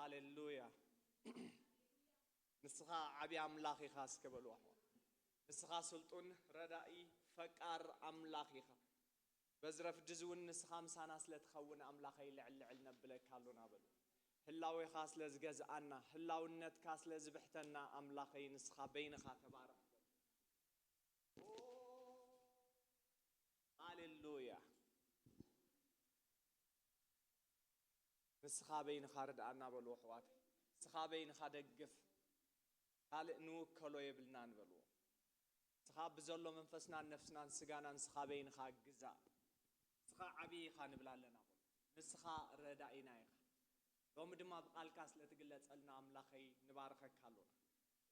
ሃሌሉያ። ንስኻ ዓቢ ኣምላኽ ኢኻ እስከ በሉ ኣሕዋት። ንስኻ ስልጡን፣ ረዳኢ፣ ፈቃር ኣምላኽ ኢኻ። በዚ ረፍዲ እዚ እውን ንስኻ ምሳና ስለ ትኸውን ኣምላኸይ ልዕል ልዕል ነብለካ ኣሎና በሉ። ህላዌኻ ስለ ዝገዝኣና፣ ህላውነትካ ስለ ዝብሕተና ኣምላኸይ ንስኻ በይንኻ ተባረኽ በሉ። ሃሌሉያ። ንስኻ በይንኻ ርድኣና በልዎ ኣሕዋት። ንስኻ በይንኻ ደግፍ። ካልእ ንውከሎ የብልናን በልዎ። ንስኻ ብዘሎ መንፈስናን ነፍስናን ስጋናን ንስኻ በይንኻ ግዛእ። ንስኻ ዓብዪ ኢኻ ንብል ኣለና በልዎ። ንስኻ ረዳኢና ኢኻ። ሎሚ ድማ ብቓልካ ስለ ትግለጸልና ኣምላኸይ ንባርኸካ ኣሎና።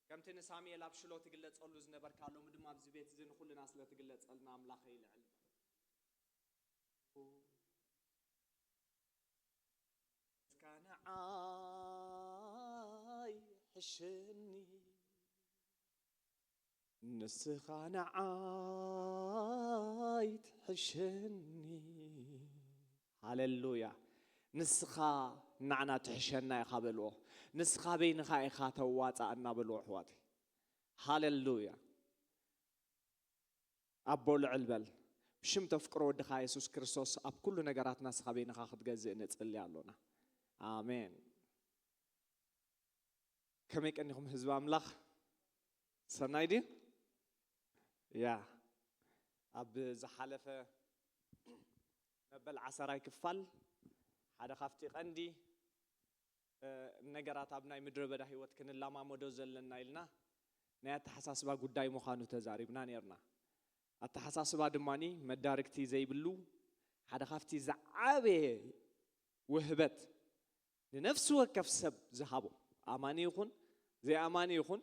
ከምቲ ንሳሙኤል ኣብ ሽሎ ትግለጸሉ ዝነበርካ ሎሚ ድማ ኣብዚ ቤት እዚ ንኹልና ስለ ትግለጸልና ኣምላኸይ ልዕል ንስኻ ንዓይ ሕሸኒ፣ ንስኻ ንዓይ ትሕሸኒ። ሃሌሉያ። ንስኻ ንዓና ትሕሸና ኢኻ በልዎ። ንስኻ በይንኻ ኢኻ ተዋጻኣና በልዎ ኣሕዋተይ። ሃሌሉያ። ኣቦ ልዕል በል። ብሽም ተፍቅሮ ወድኻ የሱስ ክርስቶስ ኣብ ኩሉ ነገራትና ንስኻ በይንኻ ክትገዝእ ንጽሊ ኣሎና። ኣሜን። ከመይ ቀኒኹም ህዝቢ ኣምላኽ? ሰናይ ድዩ? ያ፣ ኣብ ዝሓለፈ መበል ዓሰራይ ክፋል ሓደ ካብቲ ቀንዲ ነገራት ኣብ ናይ ምድረ በዳ ህይወት ክንለማመዶ ዘለና ኢልና ናይ ኣተሓሳስባ ጉዳይ ምዃኑ ተዛሪብና ነይርና። ኣተሓሳስባ ድማ መዳርግቲ ዘይብሉ ሓደ ካብቲ ዝዓበየ ውህበት ንነፍሲ ወከፍ ሰብ ዝሃቦ፣ ኣማኒ ይኹን ዘይኣማኒ ይኹን፣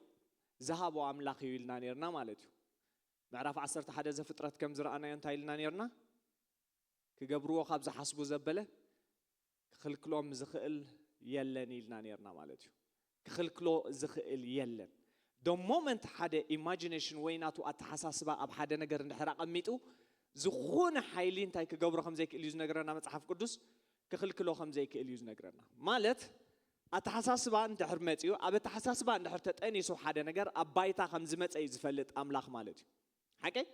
ዝሃቦ ኣምላኽ እዩ ኢልና ነይርና ማለት እዩ። ምዕራፍ ዓሰርተ ሓደ ዘፍጥረት ከም ዝረኣናዮ እንታይ ኢልና ነይርና? ክገብርዎ ካብ ዝሓስቡ ዘበለ ክኽልክሎም ዝኽእል የለን ኢልና ነይርና ማለት እዩ። ክኽልክሎ ዝኽእል የለን። The moment ሓደ ኢማጂኔሽን ወይ ናቱ ኣተሓሳስባ ኣብ ሓደ ነገር እንድሕር ኣቐሚጡ፣ ዝኾነ ሓይሊ እንታይ ክገብሮ ከም ዘይክእል እዩ ዝነግረና መጽሓፍ ቅዱስ። ክኽልክሎ ከም ዘይክእል እዩ ዝነግረና። ማለት ኣተሓሳስባ እንድሕር መጺኡ፣ ኣብ ኣተሓሳስባ እንድሕር ተጠኒሱ ሓደ ነገር ኣብ ባይታ ከም ዝመጸ እዩ ዝፈልጥ ኣምላኽ ማለት እዩ። ሓቀይ?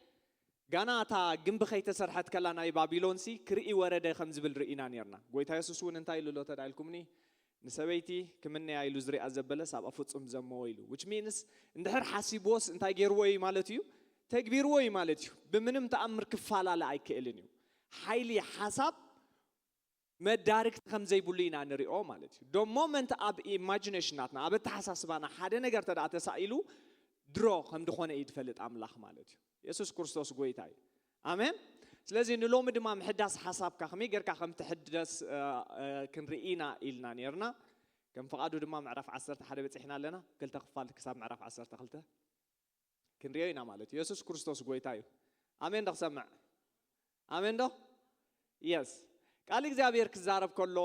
ጋና እታ ግንቢ ከይተሰርሐት ከላ ናይ ባቢሎንሲ ክርኢ ወረደ ከም ዝብል ርኢና ነርና። ጎይታ የሱስ እውን እንታይ ኢሉ ኣሎ ተዳኢልኩምኒ? ንሰበይቲ ክምነያ ኢሉ ዝሪኣ ዘበለስ ኣብኣ ፍጹም ዘመዎ ኢሉ። Which means እንድሕር ሓሲብዎስ እንታይ ገይርዎ እዩ ማለት እዩ? ተግቢርዎ እዩ ማለት እዩ። ብምንም ተኣምር ክፈላለ ኣይክእልን እዩ። ሓይሊ ሓሳብ መዳርግቲ ከም ዘይብሉ ኢና ንሪኦ ማለት እዩ። The moment ኣብ ኢማጂኔሽናትና፣ ኣብ ኣተሓሳስባና ሓደ ነገር ተደኣ ተሳኢሉ ድሮ ከም ዝኾነ እዩ ዝፈልጥ ኣምላኽ ማለት እዩ። የሱስ ክርስቶስ ጎይታ እዩ። ኣሜን። ስለዚ ንሎሚ ድማ ምሕዳስ ሓሳብካ ከመይ ጌርካ ከም ትሕደስ ክንርኢ ኢና ኢልና ነርና። ከም ፍቓዱ ድማ ምዕራፍ ዓሰርተ ሓደ በጺሕና ኣለና። ክልተ ክፋል ክሳብ ምዕራፍ ዓሰርተ ክልተ ክንሪኦ ኢና ማለት እዩ። የሱስ ክርስቶስ ጎይታ እዩ። ኣሜን ዶ ክሰምዕ? ኣሜን ዶ? የስ። ቃል እግዚኣብሔር ክዛረብ ከሎ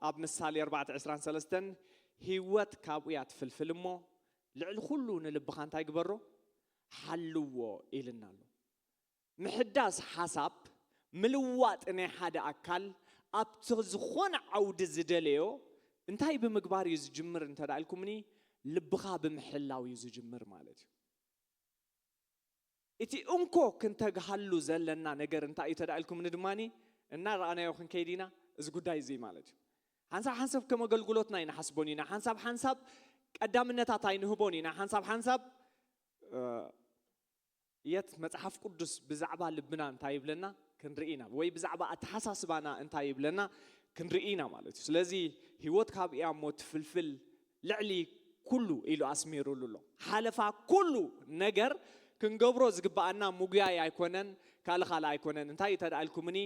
ኣብ ምሳሌ ኣርባዕተ ዕስራን ሰለስተን ህይወት ካብኡ እያ ትፍልፍል እሞ ልዕሊ ኩሉ ንልብኻ እንታይ ግበሮ? ሓልዎ ኢልና ኣሎ። ምሕዳስ ሓሳብ፣ ምልዋጥ ናይ ሓደ ኣካል ኣብቲ ዝኾነ ዓውዲ ዝደለዮ እንታይ ብምግባር እዩ ዝጅምር እንተ ደኣ ኢልኩምኒ፣ ልብኻ ብምሕላው እዩ ዝጅምር ማለት እዩ። እቲ እንኮ ክንተግሃሉ ዘለና ነገር እንታይ እዩ ተዳኢልኩምኒ ድማኒ እናረኣናዮ ክንከይድ ኢና። እዚ ጉዳይ እዚ ማለት እዩ። ሓንሳብ ሓንሳብ ከም ኣገልግሎትና ኣይንሓስቦን ኢና። ሓንሳብ ሓንሳብ ቀዳምነታት ኣይንህቦን ኢና። ሓንሳብ ሓንሳብ የት መጽሓፍ ቅዱስ ብዛዕባ ልብና እንታይ ይብለና ክንርኢ ኢና፣ ወይ ብዛዕባ ኣተሓሳስባና እንታይ ይብለና ክንርኢ ኢና ማለት እዩ። ስለዚ ህይወት ካብ እያ እሞ ትፍልፍል ልዕሊ ኩሉ ኢሉ ኣስሚሩሉ ኣሎ። ሓለፋ ኩሉ ነገር ክንገብሮ ዝግብኣና ምጉያይ ኣይኮነን፣ ካልእ ካልእ ኣይኮነን። እንታይ እዩ ተደኣ ኢልኩምኒ?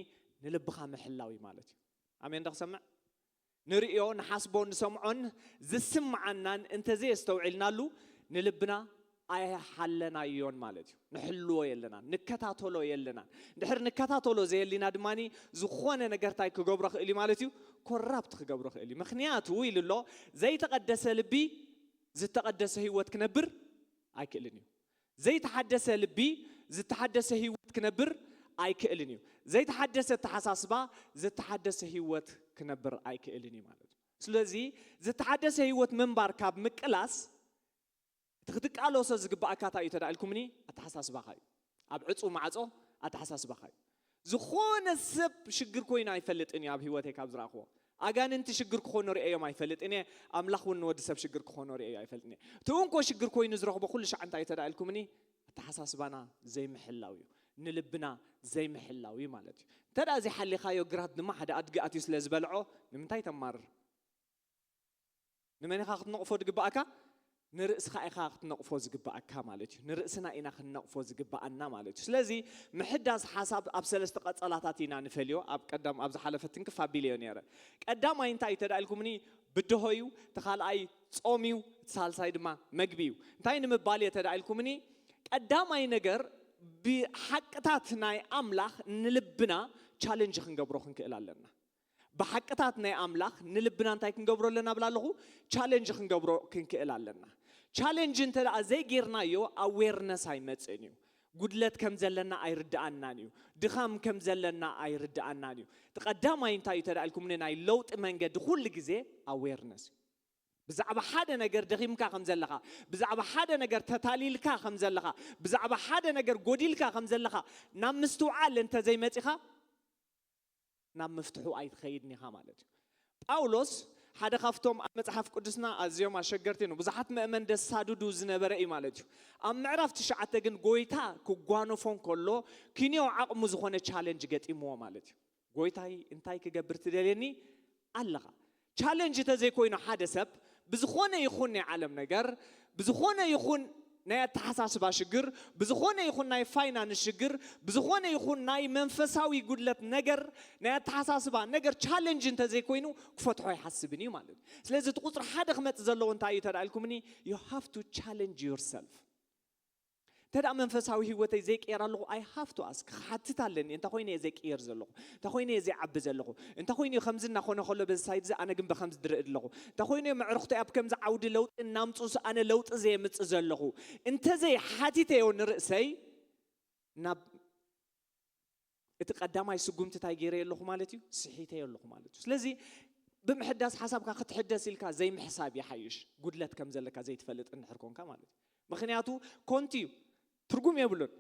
ንልብኻ ምሕላው እዩ ማለት እዩ። ኣሜን ዶ ክሰምዕ? ንርእዮ፣ ንሓስቦ፣ ንሰምዖን ዝስምዓናን እንተዘየስተውዒልናሉ ንልብና ኣይሓለናዮን ማለት እዩ። ንሕልዎ የለናን፣ ንከታተሎ የለናን። እንድሕር ንከታተሎ ዘየሊና ድማኒ ዝኾነ ነገር እንታይ ክገብሮ ክእል እዩ ማለት እዩ? ኮራፕት ክገብሮ ክእል እዩ። ምኽንያቱ ኢሉ ኣሎ፣ ዘይተቐደሰ ልቢ ዝተቐደሰ ህይወት ክነብር ኣይክእልን እዩ። ዘይተሓደሰ ልቢ ዝተሓደሰ ህይወት ክነብር ኣይክእልን እዩ። ዘይተሓደሰ ኣተሓሳስባ ዝተሓደሰ ህይወት ክነብር ኣይክእልን እዩ ማለት እዩ። ስለዚ ዝተሓደሰ ህይወት ምንባር ካብ ምቅላስ እቲ ክትቃለሶ ዝግባኣካ እንታይ እዩ ተዳኢልኩምኒ? ኣተሓሳስባኻ እዩ። ኣብ ዕፁ ማዕፆ ኣተሓሳስባኻ እዩ። ዝኾነ ሰብ ሽግር ኮይኑ ኣይፈልጥን እዩ ኣብ ህይወተይ ካብ ዝረኣኽዎ። ኣጋንንቲ ሽግር ክኾኑ ርእዮም ኣይፈልጥን እየ። ኣምላኽ እውን ንወዲ ሰብ ሽግር ክኾኑ ርእዮ ኣይፈልጥን እየ። እቲ እንኮ ሽግር ኮይኑ ዝረኽቦ ኩሉ ሻዕ እንታይ እዩ ተዳኢልኩምኒ? ኣተሓሳስባና ዘይምሕላው እዩ። ንልብና ዘይምሕላው እዩ ማለት እዩ። እንተ ደኣ ዘይሓሊኻዮ ግራት ድማ ሓደ ኣድጊ ኣትዩ ስለ ዝበልዖ ንምንታይ ተማርር? ንመን ኢኻ ክትነቕፎ ዝግባኣካ? ንርእስኻ ኢኻ ክትነቕፎ ዝግባኣካ ማለት እዩ። ንርእስና ኢና ክንነቕፎ ዝግባኣና ማለት እዩ። ስለዚ ምሕዳስ ሓሳብ ኣብ ሰለስተ ቀጸላታት ኢና ንፈልዮ። ኣብ ቀዳም ኣብ ዝሓለፈ ትንክፍ ኣቢለዮ ነይረ። ቀዳማይ እንታይ እዩ ተዳኢልኩምኒ? ብድሆ እዩ። እቲ ካልኣይ ጾም እዩ። እቲ ሳልሳይ ድማ መግቢ እዩ። እንታይ ንምባል እየ ተዳኢልኩምኒ? ቀዳማይ ነገር ብሓቅታት ናይ ኣምላኽ ንልብና ቻለንጅ ክንገብሮ ክንክእል ኣለና። ብሓቅታት ናይ ኣምላኽ ንልብና እንታይ ክንገብሮ ኣለና ብላ ኣለኹ? ቻለንጅ ክንገብሮ ክንክእል ኣለና። ቻለንጅ እንተ ደኣ ዘይጌርናዮ ኣዌርነስ ኣይመጽእን እዩ። ጉድለት ከም ዘለና ኣይርድኣናን እዩ። ድኻም ከም ዘለና ኣይርድኣናን እዩ። እቲ ቀዳማይ እንታይ እዩ ተዳኢልኩምኒ? ናይ ለውጢ መንገዲ ኩሉ ግዜ ኣዌርነስ እዩ። ብዛዕባ ሓደ ነገር ደኺምካ ከም ዘለኻ፣ ብዛዕባ ሓደ ነገር ተታሊልካ ከም ዘለኻ፣ ብዛዕባ ሓደ ነገር ጎዲልካ ከም ዘለኻ ናብ ምስትውዓል እንተ ዘይመጺኻ ናብ ምፍትሑ ኣይትኸይድን ኢኻ ማለት እዩ። ጳውሎስ ሓደ ካብቶም ኣብ መጽሓፍ ቅዱስና ኣዝዮም ኣሸገርቲ ንብዙሓት መእመን ደሳድዱ ዝነበረ እዩ ማለት እዩ። ኣብ ምዕራፍ ትሽዓተ ግን ጎይታ ክጓነፎ እንከሎ ክንዮ ዓቕሙ ዝኾነ ቻለንጅ ገጢምዎ ማለት እዩ። ጎይታይ እንታይ ክገብር ትደልየኒ ኣለኻ? ቻለንጅ ተዘይኮይኑ ሓደ ሰብ ብዝኾነ ይኹን ናይ ዓለም ነገር፣ ብዝኾነ ይኹን ናይ ኣተሓሳስባ ሽግር፣ ብዝኾነ ይኹን ናይ ፋይናንስ ሽግር፣ ብዝኾነ ይኹን ናይ መንፈሳዊ ጉድለት ነገር፣ ናይ ኣተሓሳስባ ነገር ቻለንጅ እንተዘይኮይኑ ክፈትሖ ኣይሓስብን እዩ ማለት እዩ። ስለዚ እቲ ቁፅሪ ሓደ ክመፅእ ዘለዎ እንታይ እዩ ተዳኢልኩምኒ? You have to challenge yourself። እንተ ደኣ መንፈሳዊ ህይወተይ ዘይቀየር ኣለኹ፣ I have to ask፣ ክሓትት ኣለኒ። እንተ ኮይነ እየ ዘይቀየር ዘለኹ? እንተ ኮይነ እየ ዘይዓቢ ዘለኹ? እንተ ኮይኑ እዩ ከምዚ እናኾነ ከሎ በዚ ሳይድ እዚ ኣነ ግን ብከምዚ ዝርኢ ኣለኹ? እንተ ኮይኑ እዮም ኣዕሩኽተይ ኣብ ከምዚ ዓውዲ ለውጢ እናምፅኡስ ኣነ ለውጢ ዘየምፅእ ዘለኹ? እንተዘይ ሓቲተዮ ንርእሰይ ናብ እቲ ቀዳማይ ስጉምቲ እንታይ ገይረዮ ኣለኹ ማለት እዩ? ስሒተዮ ኣለኹ ማለት እዩ። ስለዚ ብምሕዳስ ሓሳብካ ክትሕደስ ኢልካ ዘይምሕሳብ ይሓይሽ፣ ጉድለት ከም ዘለካ ዘይትፈልጥ እንድሕር ኮንካ ማለት እዩ። ምኽንያቱ ኮንቲ እዩ፣ ትርጉም የብሉን።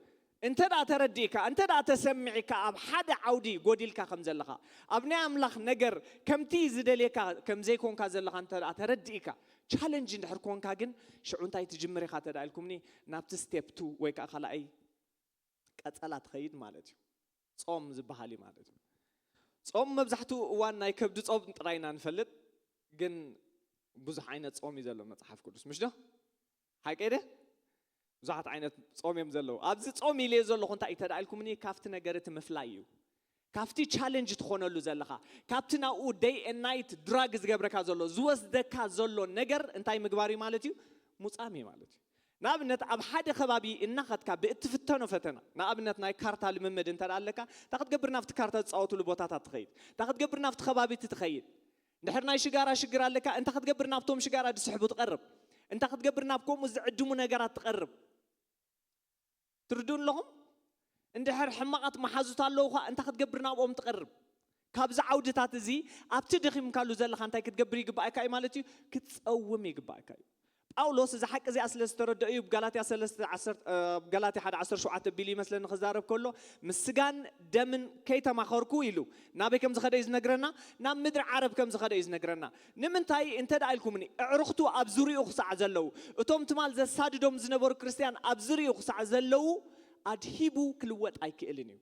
እንተ ደኣ ተረዲእካ፣ እንተ ደኣ ተሰሚዕካ ኣብ ሓደ ዓውዲ ጎዲልካ ከም ዘለኻ፣ ኣብ ናይ ኣምላኽ ነገር ከምቲ ዝደልየካ ከም ዘይኮንካ ዘለኻ እንተ ደኣ ተረዲእካ፣ ቻለንጅ እንድሕር ኮንካ ግን ሽዑ እንታይ ትጅምር ኢኻ ተዳ ኢልኩምኒ ናብቲ ስቴፕ ቱ ወይ ከዓ ካልኣይ ቀጸላ ትኸይድ ማለት እዩ። ጾም ዝበሃል እዩ ማለት እዩ። ጾም መብዛሕትኡ እዋን ናይ ከብዲ ጾም ጥራይ ኢና ንፈልጥ፣ ግን ብዙሕ ዓይነት ጾም እዩ ዘሎ መጽሓፍ ቅዱስ፣ ምሽ ዶ? ሓቀይ ደ? ብዙሓት ዓይነት ጾም እዮም ዘለዉ። ኣብዚ ጾም ኢለዮ ዘለኹ እንታይ እዩ ተዳ ኢልኩምኒ? ካብቲ ነገር እቲ ምፍላይ እዩ። ካብቲ ቻለንጅ ትኾነሉ ዘለኻ፣ ካብቲ ናብኡ ደይ ኤን ናይት ድራግ ዝገብረካ ዘሎ፣ ዝወስደካ ዘሎ ነገር እንታይ ምግባር እዩ ማለት እዩ? ሙጻም እዩ ማለት እዩ። ንኣብነት ኣብ ሓደ ከባቢ እናኸድካ ብእትፍተኖ ፈተና፣ ንኣብነት ናይ ካርታ ልምምድ እንተ ደኣ ኣለካ፣ እንታይ ክትገብር ናብቲ ካርታ ዝጻወትሉ ቦታታት ትኸይድ? እንታይ ክትገብር ናብቲ ከባቢ እቲ ትኸይድ? እንድሕር ናይ ሽጋራ ሽግር ኣለካ፣ እንታይ ክትገብር ናብቶም ሽጋራ ዝስሕቡ ትቐርብ? እንታይ ክትገብር ናብ ከምኡ ዝዕድሙ ነገራት ትቐርብ? ትርድኡ ኣለኹም? እንድሕር ሕማቓት መሓዙት ኣለዉኻ፣ እንታይ ክትገብር ናብኦም ትቐርብ? ካብዚ ዓውድታት እዚ ኣብቲ ደኺምካሉ ዘለኻ እንታይ ክትገብር ይግባኣካ እዩ ማለት እዩ? ክትጸውም ይግባኣካ እዩ። ጳውሎስ እዚ ሓቂ እዚኣ ስለ ዝተረድኦ እዩ ብጋላትያ ሰለስተ ዓሰርተ፣ እ፣ ብጋላትያ ሓደ ዓሰርተ ሸውዓተ ቢሉ ይመስለኒ ክዛረብ ከሎ፣ ምስ ስጋን ደምን ከይተማኸርኩ ኢሉ ናበይ ከም ዝኸደ እዩ ዝነግረና? ናብ ምድሪ ዓረብ ከም ዝኸደ እዩ ዝነግረና። ንምንታይ እንተ ደኣ ኢልኩምኒ፣ ኣዕሩኽቱ ኣብ ዙርያኡ ክሳዕ ዘለዉ፣ እቶም ትማል ዘሳድዶም ዝነበሩ ክርስትያን ኣብ ዙርያኡ ክሳዕ ዘለዉ፣ ኣድሂቡ ክልወጥ ኣይክእልን እዩ።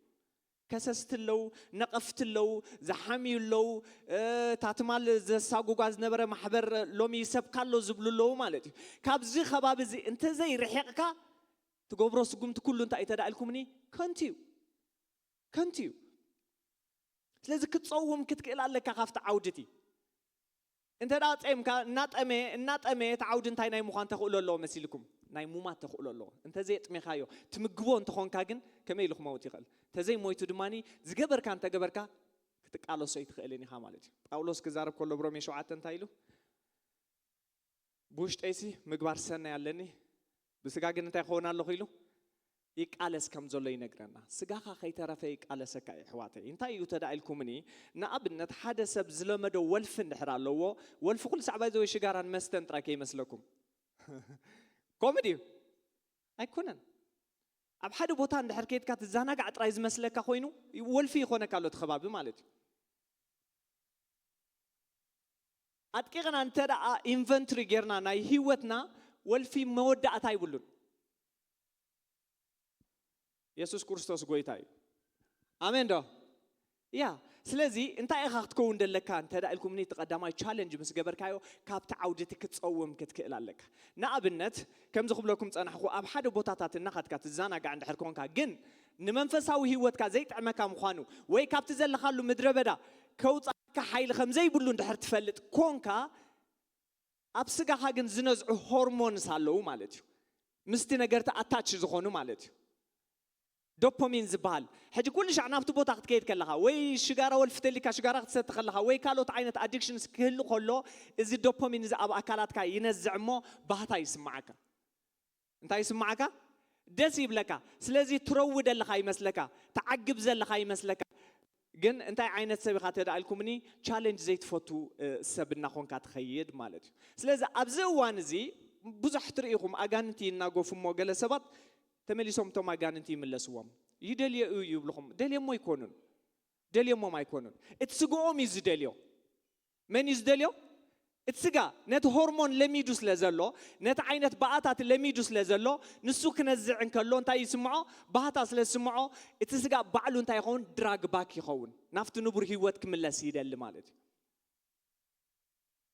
ከሰስቲ ኣለዉ፣ ነቐፍቲ ኣለዉ፣ ዝሓምዩ ኣለዉ፣ እ፣ እታ ትማል ዘሳጉጓ ዝነበረ ማሕበር ሎሚ ይሰብካ ኣሎ ዝብሉ ኣለዉ ማለት እዩ። ካብዚ ከባቢ እዚ እንተዘይርሒቕካ፣ ትገብሮ ስጉምቲ ኩሉ እንታይ እዩ ተዳ ኢልኩምኒ? ከንቱ እዩ። ከንቱ እዩ። ስለዚ ክትጸውም ክትክእል ኣለካ ካብቲ ዓውዲ እቲ። እንተ ደኣ ጼምካ እናጠመየ፣ እናጠመየ እቲ ዓውዲ እንታይ ናይ ምዃን ተኽእሎ ኣለዎ መሲልኩም? ናይ ሙማት ተኽእሎ ኣለዎ። እንተ ዘየጥሜኻዮ፣ ትምግቦ እንተኾንካ ግን ከመይ ኢሉ ክመውት ይኽእል? እንተ ዘይሞይቱ ድማኒ ዝገበርካ እንተ ገበርካ ክትቃለሶ ኣይትኽእልን ኢኻ ማለት እዩ። ጳውሎስ ክዛረብ ከሎ ብሮሜ ሸውዓተ እንታይ ኢሉ? ብውሽጠይሲ ምግባር ሰናይ ኣለኒ፣ ብስጋ ግን እንታይ ክኸውን ኣለኹ ኢሉ? ይቃለስ ከም ዘሎ ይነግረና። ስጋኻ ከይተረፈ ይቃለሰካ እዩ ኣሕዋተይ። እንታይ እዩ ተዳ ኢልኩምኒ፣ ንኣብነት ሓደ ሰብ ዝለመዶ ወልፊ እንድሕር ኣለዎ፣ ወልፊ ኩሉ ሳዕ ባይዘወይ ሽጋራን መስተን ጥራይ ከይመስለኩም። ኮምዲ እዩ ኣይኮነን። ኣብ ሓደ ቦታ እንድሕር ከይድካ ትዘናጋዕ ጥራይ ዝመስለካ ኮይኑ ወልፊ ይኾነካ ኣሎ እቲ ከባቢ ማለት እዩ። ኣጥቂቕና እንተ ደኣ ኢንቨንትሪ ጌርና ናይ ህይወትና ወልፊ መወዳእታ ይብሉን። የሱስ ክርስቶስ ጎይታ እዩ። ኣሜን ዶ? ያ ስለዚ እንታይ ኢኻ ክትከውን ደለካ እንተ ደኣ ኢልኩምኒ፣ እቲ ቀዳማይ ቻለንጅ ምስ ገበርካዮ ካብቲ ዓውዲ እቲ ክትጸውም ክትክእል ኣለካ። ንኣብነት ከምዚ ክብለኩም ጸናሕኩ፣ ኣብ ሓደ ቦታታት እናኻድካ ትዘናጋዕ እንድሕር ኮንካ ግን ንመንፈሳዊ ህይወትካ ዘይጥዕመካ ምዃኑ ወይ ካብቲ ዘለኻሉ ምድረ በዳ ከውጻካ ሓይሊ ከም ዘይብሉ እንድሕር ትፈልጥ ኮንካ፣ ኣብ ስጋኻ ግን ዝነዝዑ ሆርሞንስ ኣለዉ ማለት እዩ። ምስቲ ነገርቲ ኣታች ዝኾኑ ማለት እዩ። ዶፓሚን ዝበሃል ሕጂ ኩሉ ሻዕ ናብቲ ቦታ ክትከይድ ከለኻ ወይ ሽጋራ ወልፊ ተሊካ ሽጋራ ክትሰቲ ከለኻ ወይ ካልኦት ዓይነት ኣዲክሽንስ ክህሉ ከሎ፣ እዚ ዶፓሚን እዚ ኣብ ኣካላትካ ይነዝዕ እሞ ባህታ ይስምዓካ። እንታይ ይስምዓካ? ደስ ይብለካ። ስለዚ ትረዊ ደለኻ ይመስለካ፣ ትዓግብ ዘለኻ ይመስለካ። ግን እንታይ ዓይነት ሰብ ኢኻ ተዳ ኢልኩምኒ፣ ቻለንጅ ዘይትፈቱ ሰብ እናኾንካ ትኸይድ ማለት እዩ። ስለዚ ኣብዚ እዋን እዚ ብዙሕ ትርኢ ኢኹም፣ ኣጋንንቲ ይናገፉ እሞ ገለ ሰባት ተመሊሶም እቶም ኣጋንንቲ ይምለስዎም። ይደልዮ እዩ ይብልኹም። ደልዮሞ ኣይኮኑን። ደልዮሞም ኣይኮኑን። እቲ ስግኦም እዩ ዝደልዮ። መን እዩ ዝደልዮ? እቲ ስጋ ነቲ ሆርሞን ለሚዱ ስለ ዘሎ፣ ነቲ ዓይነት ብኣታት ለሚዱ ስለ ዘሎ፣ ንሱ ክነዝዕ እንከሎ እንታይ ይስምዖ? ባህታ ስለ ዝስምዖ፣ እቲ ስጋ ባዕሉ እንታይ ይኸውን? ድራግ ባክ ይኸውን። ናብቲ ንቡር ህይወት ክምለስ ይደሊ ማለት እዩ።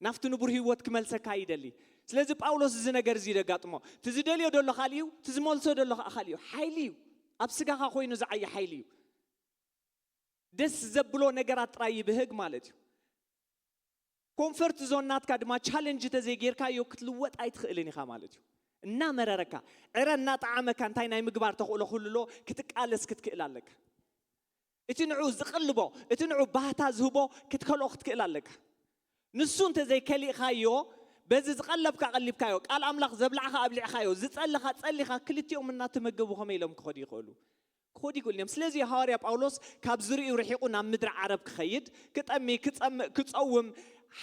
ናብቲ ንቡር ህይወት ክመልሰካ ይደሊ። ስለዚ ጳውሎስ እዚ ነገር እዚ ደጋጥሞ። እቲ ዝደልዮ ደሎ ካልእ እዩ፣ እቲ ዝመልሶ ደሎ ከዓ ካልእ እዩ። ሓይሊ እዩ። ኣብ ስጋኻ ኮይኑ ዝዓየ ሓይሊ እዩ። ደስ ዘብሎ ነገራት ጥራይ ይብህግ ማለት እዩ። ኮንፈርት ዞን ናትካ ድማ ቻለንጅ ተዘይጌርካዮ ክትልወጥ ኣይትኽእልን ኢኻ ማለት እዩ። እናመረረካ ዕረ እናጠዓመካ እንታይ ናይ ምግባር ተኽእሎ ክህሉ ክትቃለስ ክትክእል ኣለካ። እቲ ንዑ ዝቕልቦ እቲ ንዑ ባህታ ዝህቦ ክትከልኦ ክትክእል ኣለካ። ንሱ እንተዘይከሊእኻዮ በዚ ዝቐለብካ ቀሊብካዮ ቃል ኣምላኽ ዘብላዕኻ ኣብሊዕኻዮ ዝጸለኻ ጸሊኻ ክልቲኦም እናተመገቡ ከመይ ኢሎም ክኸዱ ይኽእሉ? ክኸዱ ይኽእሉ እዮም። ስለዚ ሃዋርያ ጳውሎስ ካብ ዝርእዩ ርሒቑ ናብ ምድሪ ዓረብ ክኸይድ ክጠሚ ክጸምእ ክጸውም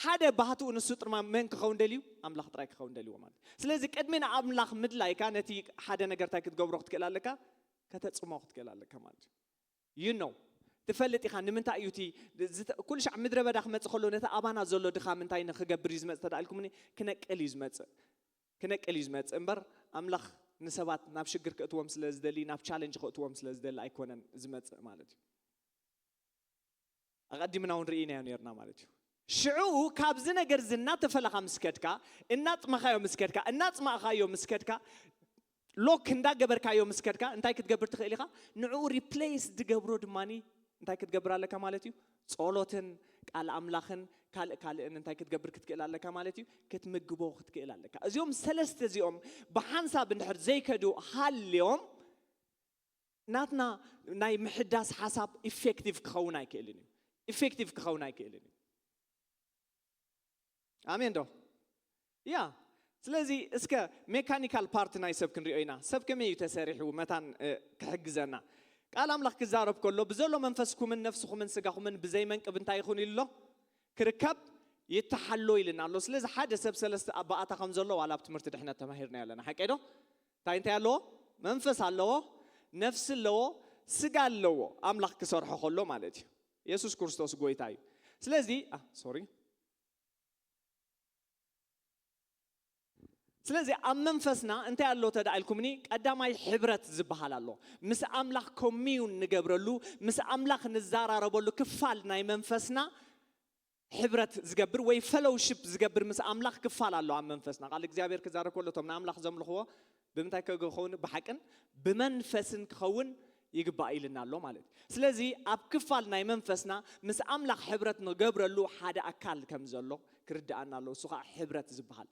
ሓደ ባህትኡ ንሱ ጥርማ መን ክኸውን ደልዩ? ኣምላኽ ጥራይ ክኸውን ደልዎ ማለት። ስለዚ ቅድሚ ንኣምላኽ ምድላይካ ነቲ ሓደ ነገር እንታይ ክትገብሮ ክትክእል ኣለካ? ከተጽሞ ክትክእል ኣለካ ማለት እዩ። You know ትፈልጥ ኢኻ ንምንታይ እዩ እቲ ዝተ- ኩሉ ሻዕ ምድረ በዳ ክመጽእ ከሎ ነቲ ኣባና ዘሎ ድኻም እንታይ ንክገብር እዩ ዝመጽእ ተዳልኩምኒ? ክነቅል እዩ ዝመጽእ። ክነቅል እዩ ዝመጽእ እምበር ኣምላኽ ንሰባት ናብ ሽግር ክእትዎም ስለ ዝደሊ ናብ ቻለንጅ ክእትዎም ስለ ዝደሊ ኣይኮነን ዝመጽእ ማለት እዩ። ኣቐዲምና እውን ርኢናዮ ነርና ማለት እዩ። ሽዑ ካብዚ ነገር እዚ እናተፈለኻ ምስ ከድካ እናጽመኻዮ ምስ ከድካ እናጽማእኻዮ ምስ ከድካ ሎክ እንዳገበርካዮ ምስ ከድካ እንታይ ክትገብር ትኽእል ኢኻ? ንዕኡ ሪፕሌስ ዝገብሮ ድማ እንታይ ክትገብር ኣለካ ማለት እዩ? ጸሎትን ቃል ኣምላኽን ካልእ ካልእን እንታይ ክትገብር ክትክእል ኣለካ ማለት እዩ? ክትምግቦ ክትክእል ኣለካ። እዚኦም ሰለስተ እዚኦም ብሓንሳብ እንድሕር ዘይከዱ ሃልዮም ናትና ናይ ምሕዳስ ሓሳብ ኢፌክቲቭ ክኸውን ኣይክእልን እዩ። ኢፌክቲቭ ክኸውን ኣይክእልን እዩ። ኣሜን ዶ? ያ ስለዚ እስከ ሜካኒካል ፓርት ናይ ሰብ ክንሪኦ ኢና። ሰብ ከመይ እዩ ተሰሪሑ መታን ክሕግዘና? ቃል ኣምላኽ ክዛረብ ከሎ ብዘሎ መንፈስኩምን ነፍስኹምን ስጋኹምን ብዘይመንቅብ እንታይ ይኹን ኢሉ ኣሎ? ክርከብ ይተሓሎ ኢልና ኣሎ። ስለዚ ሓደ ሰብ ሰለስተ ኣባኣታ ከም ዘሎ ዋላ ኣብ ትምህርቲ ድሕነት ተማሂርና ኣለና። ሓቀይ ዶ? እንታይ እንታይ ኣለዎ? መንፈስ ኣለዎ፣ ነፍሲ ኣለዎ፣ ስጋ ኣለዎ። ኣምላኽ ክሰርሖ ከሎ ማለት እዩ። የሱስ ክርስቶስ ጎይታ እዩ። ስለዚ ሶሪ ስለዚ ኣብ መንፈስና እንታይ ኣሎ ተዳ ኢልኩምኒ? ቀዳማይ ሕብረት ዝበሃል ኣሎ። ምስ ኣምላኽ ኮሚዩን ንገብረሉ፣ ምስ ኣምላኽ ንዛራረበሉ ክፋል ናይ መንፈስና ሕብረት ዝገብር ወይ ፈሎውሽፕ ዝገብር ምስ ኣምላኽ ክፋል ኣሎ ኣብ መንፈስና። ቃል እግዚኣብሔር ክዛረብ ከሎ እቶም ንኣምላኽ ዘምልኽዎ ብምንታይ ክኸውን? ብሓቅን ብመንፈስን ክኸውን ይግባእ ኢልና ኣሎ ማለት እዩ። ስለዚ ኣብ ክፋል ናይ መንፈስና ምስ ኣምላኽ ሕብረት ንገብረሉ ሓደ ኣካል ከም ዘሎ ክርድኣና ኣሎ። እሱ ከዓ ሕብረት ዝበሃል።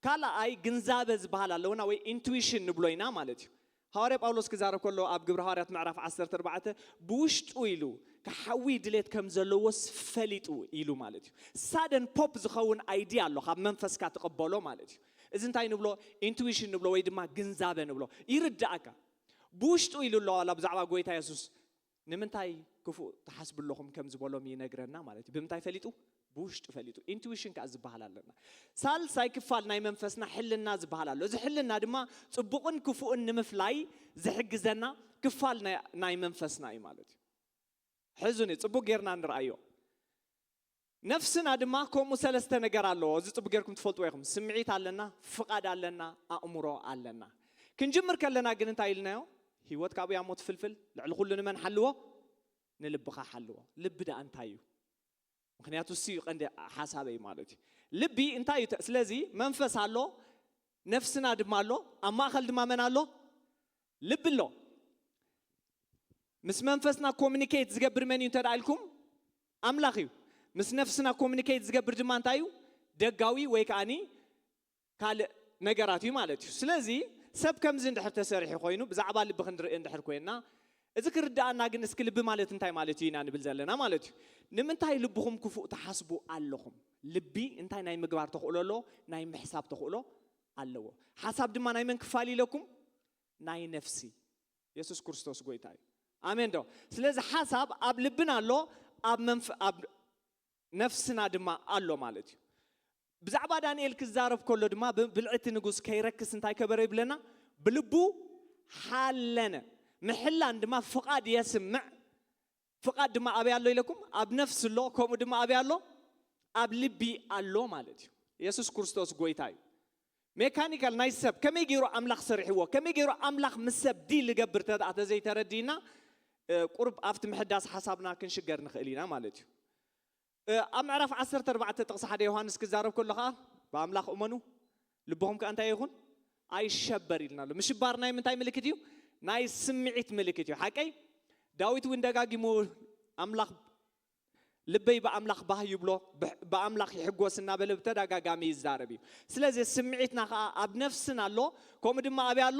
ካልኣይ ግንዛበ ዝበሃል ኣለውና ወይ ኢንቱዊሽን ንብሎ ኢና ማለት እዩ። ሃዋርያ ጳውሎስ ክዛረብ ከሎ ኣብ ግብሪ ሃዋርያት ምዕራፍ ዓሰርተ ኣርባዕተ ብውሽጡ ኢሉ ክሓዊ ድሌት ከም ዘለዎስ ፈሊጡ ኢሉ ማለት እዩ። ሳደን ፖፕ ዝኸውን ኣይዲያ ኣሎ ካብ መንፈስካ ትቕበሎ ማለት እዩ። እዚ እንታይ ንብሎ? ኢንቱዊሽን ንብሎ ወይ ድማ ግንዛበ ንብሎ። ይርዳእካ። ብውሽጡ ኢሉ ኣሎ ዋላ ብዛዕባ ጎይታ የሱስ ንምንታይ ክፉእ ትሓስቡ ኣለኹም ከም ዝበሎም ይነግረና ማለት እዩ። ብምንታይ ፈሊጡ? ብውሽጡ ፈሊጡ። ኢንቱዊሽን ከዓ ዝበሃል ኣለና። ሳልሳይ ክፋል ናይ መንፈስና ሕልና ዝበሃል ኣሎ። እዚ ሕልና ድማ ጽቡቕን ክፉእን ንምፍላይ ዝሕግዘና ክፋል ናይ መንፈስና እዩ ማለት እዩ። ሕዙኒ ጽቡቕ ጌርና ንርኣዮ። ነፍስና ድማ ከምኡ ሰለስተ ነገር ኣለዎ። እዚ ጽቡቕ ጌርኩም ትፈልጥዎ ኢኹም። ስምዒት ኣለና፣ ፍቓድ ኣለና፣ ኣእምሮ ኣለና። ክንጅምር ከለና ግን እንታይ ኢልናዮ? ህይወት ካብኡ እያ እሞ ትፍልፍል። ልዕሊ ኩሉ ንመን ሓልዎ? ንልብኻ ሓልዎ። ልቢ ደኣ እንታይ እዩ? ምክንያቱ እሱ እዩ ቀንዲ ሓሳበይ ማለት እዩ። ልቢ እንታይ እዩ? ስለዚ መንፈስ ኣሎ፣ ነፍስና ድማ ኣሎ፣ ኣብ ማእኸል ድማ መን ኣሎ? ልቢ ኣሎ። ምስ መንፈስና ኮሚኒኬት ዝገብር መን እዩ እንተ ኢልኩም? ኣምላኽ እዩ። ምስ ነፍስና ኮሚኒኬት ዝገብር ድማ እንታይ እዩ? ደጋዊ ወይ ከዓኒ ካልእ ነገራት እዩ ማለት እዩ። ስለዚ ሰብ ከምዚ እንድሕር ተሰሪሑ ኮይኑ ብዛዕባ ልቢ ክንርኢ እንድሕር ኮይና፣ እዚ ክርድኣና ግን እስኪ ልቢ ማለት እንታይ ማለት እዩ ኢና ንብል ዘለና ማለት እዩ። ንምንታይ ልብኹም ክፉእ ትሓስቡ ኣለኹም? ልቢ እንታይ ናይ ምግባር ተኽእሎ ኣለዎ? ናይ ምሕሳብ ተኽእሎ ኣለዎ። ሓሳብ ድማ ናይ መን ክፋል ኢለኩም? ናይ ነፍሲ። የሱስ ክርስቶስ ጎይታ እዩ። ኣሜን ዶ? ስለዚ ሓሳብ ኣብ ልብና ኣሎ፣ ኣብ መንፍ ኣብ ነፍስና ድማ ኣሎ ማለት እዩ። ብዛዕባ ዳንኤል ክዛረብ ከሎ ድማ ብ- ብልዕቲ ንጉስ ከይረክስ እንታይ ከበረ ይብለና? ብልቡ ሓለነ። ምሕላን ድማ ፍቓድ የስምዕ። ፍቓድ ድማ ኣበይ ኣሎ ኢለኩም? ኣብ ነፍሲ ኣሎ፣ ከምኡ ድማ ኣበይ ኣሎ? ኣብ ልቢ ኣሎ ማለት እዩ። የሱስ ክርስቶስ ጎይታ እዩ። ሜካኒካል ናይ ሰብ ከመይ ገይሩ ኣምላኽ ሰሪሕዎ፣ ከመይ ገይሩ ኣምላኽ ምስ ሰብ ዲል ይገብር ተደኣ ተዘይተረዲእና፣ እ፣ ቁርብ ኣብቲ ምሕዳስ ሓሳብና ክንሽገር ንኽእል ኢና ማለት እዩ። እ፣ ኣብ ምዕራፍ ዓሰርተ ኣርባዕተ ጥቕሲ ሓደ ዮሃንስ ክዛረብ ከሎ ኸዓ ብኣምላኽ እመኑ፣ ልብኹም ከኣ እንታይ ይኹን? ኣይሸበር ኢልና ኣሎ። ምሽባር ናይ ምንታይ ምልክት እዩ? ናይ ስምዒት ምልክት እዩ። ሓቀይ? ዳዊት እውን ደጋጊሙ ኣምላኽ ልበይ ብኣምላኽ ባህ ይብሎ፣ ብ- ብኣምላኽ ይሕጎስ እናበለ ብተደጋጋሚ ይዛረብ እዩ። ስለዚ ስምዒትና ከዓ ኣብ ነፍስና ኣሎ፣ ከምኡ ድማ ኣበይ ኣሎ?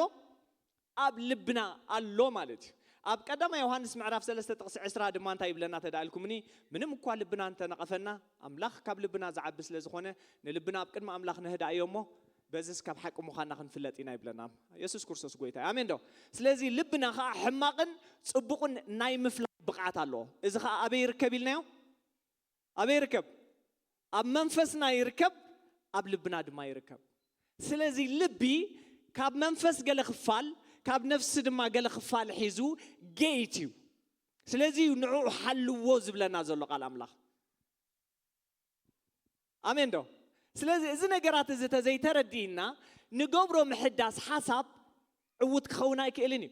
ኣብ ልብና ኣሎ ማለት እዩ። ኣብ ቀዳማይ ዮሃንስ ምዕራፍ ሰለስተ ጥቕሲ ዕስራ ድማ እንታይ ይብለና ተዳልኩምኒ? ምንም እኳ ልብና እንተነቐፈና፣ ኣምላኽ ካብ ልብና ዝዓቢ ስለ ዝኾነ ንልብና ኣብ ቅድሚ ኣምላኽ ነህድኣዮ እሞ በዚስ ካብ ሓቂ ምዃንና ክንፍለጥ ኢና ይብለና። የሱስ ክርስቶስ ጎይታ እዩ። ኣሜን ዶ? ስለዚ ልብና ከዓ ሕማቕን ጽቡቕን ናይ ምፍላይ ብቕዓት ኣለዎ። እዚ ከዓ ኣበይ ይርከብ ኢልናዮ? ኣበይ ይርከብ? ኣብ መንፈስና ይርከብ፣ ኣብ ልብና ድማ ይርከብ። ስለዚ ልቢ ካብ መንፈስ ገለ ክፋል፣ ካብ ነፍሲ ድማ ገለ ክፋል ሒዙ ጌይት እዩ። ስለዚ እዩ ንዕኡ ሓልዎ ዝብለና ዘሎ ቃል ኣምላኽ። ኣሜን ዶ? ስለዚ እዚ ነገራት እዚ ተዘይተረዲእና ንገብሮ ምሕዳስ ሓሳብ ዕዉት ክኸውን ኣይክእልን እዩ።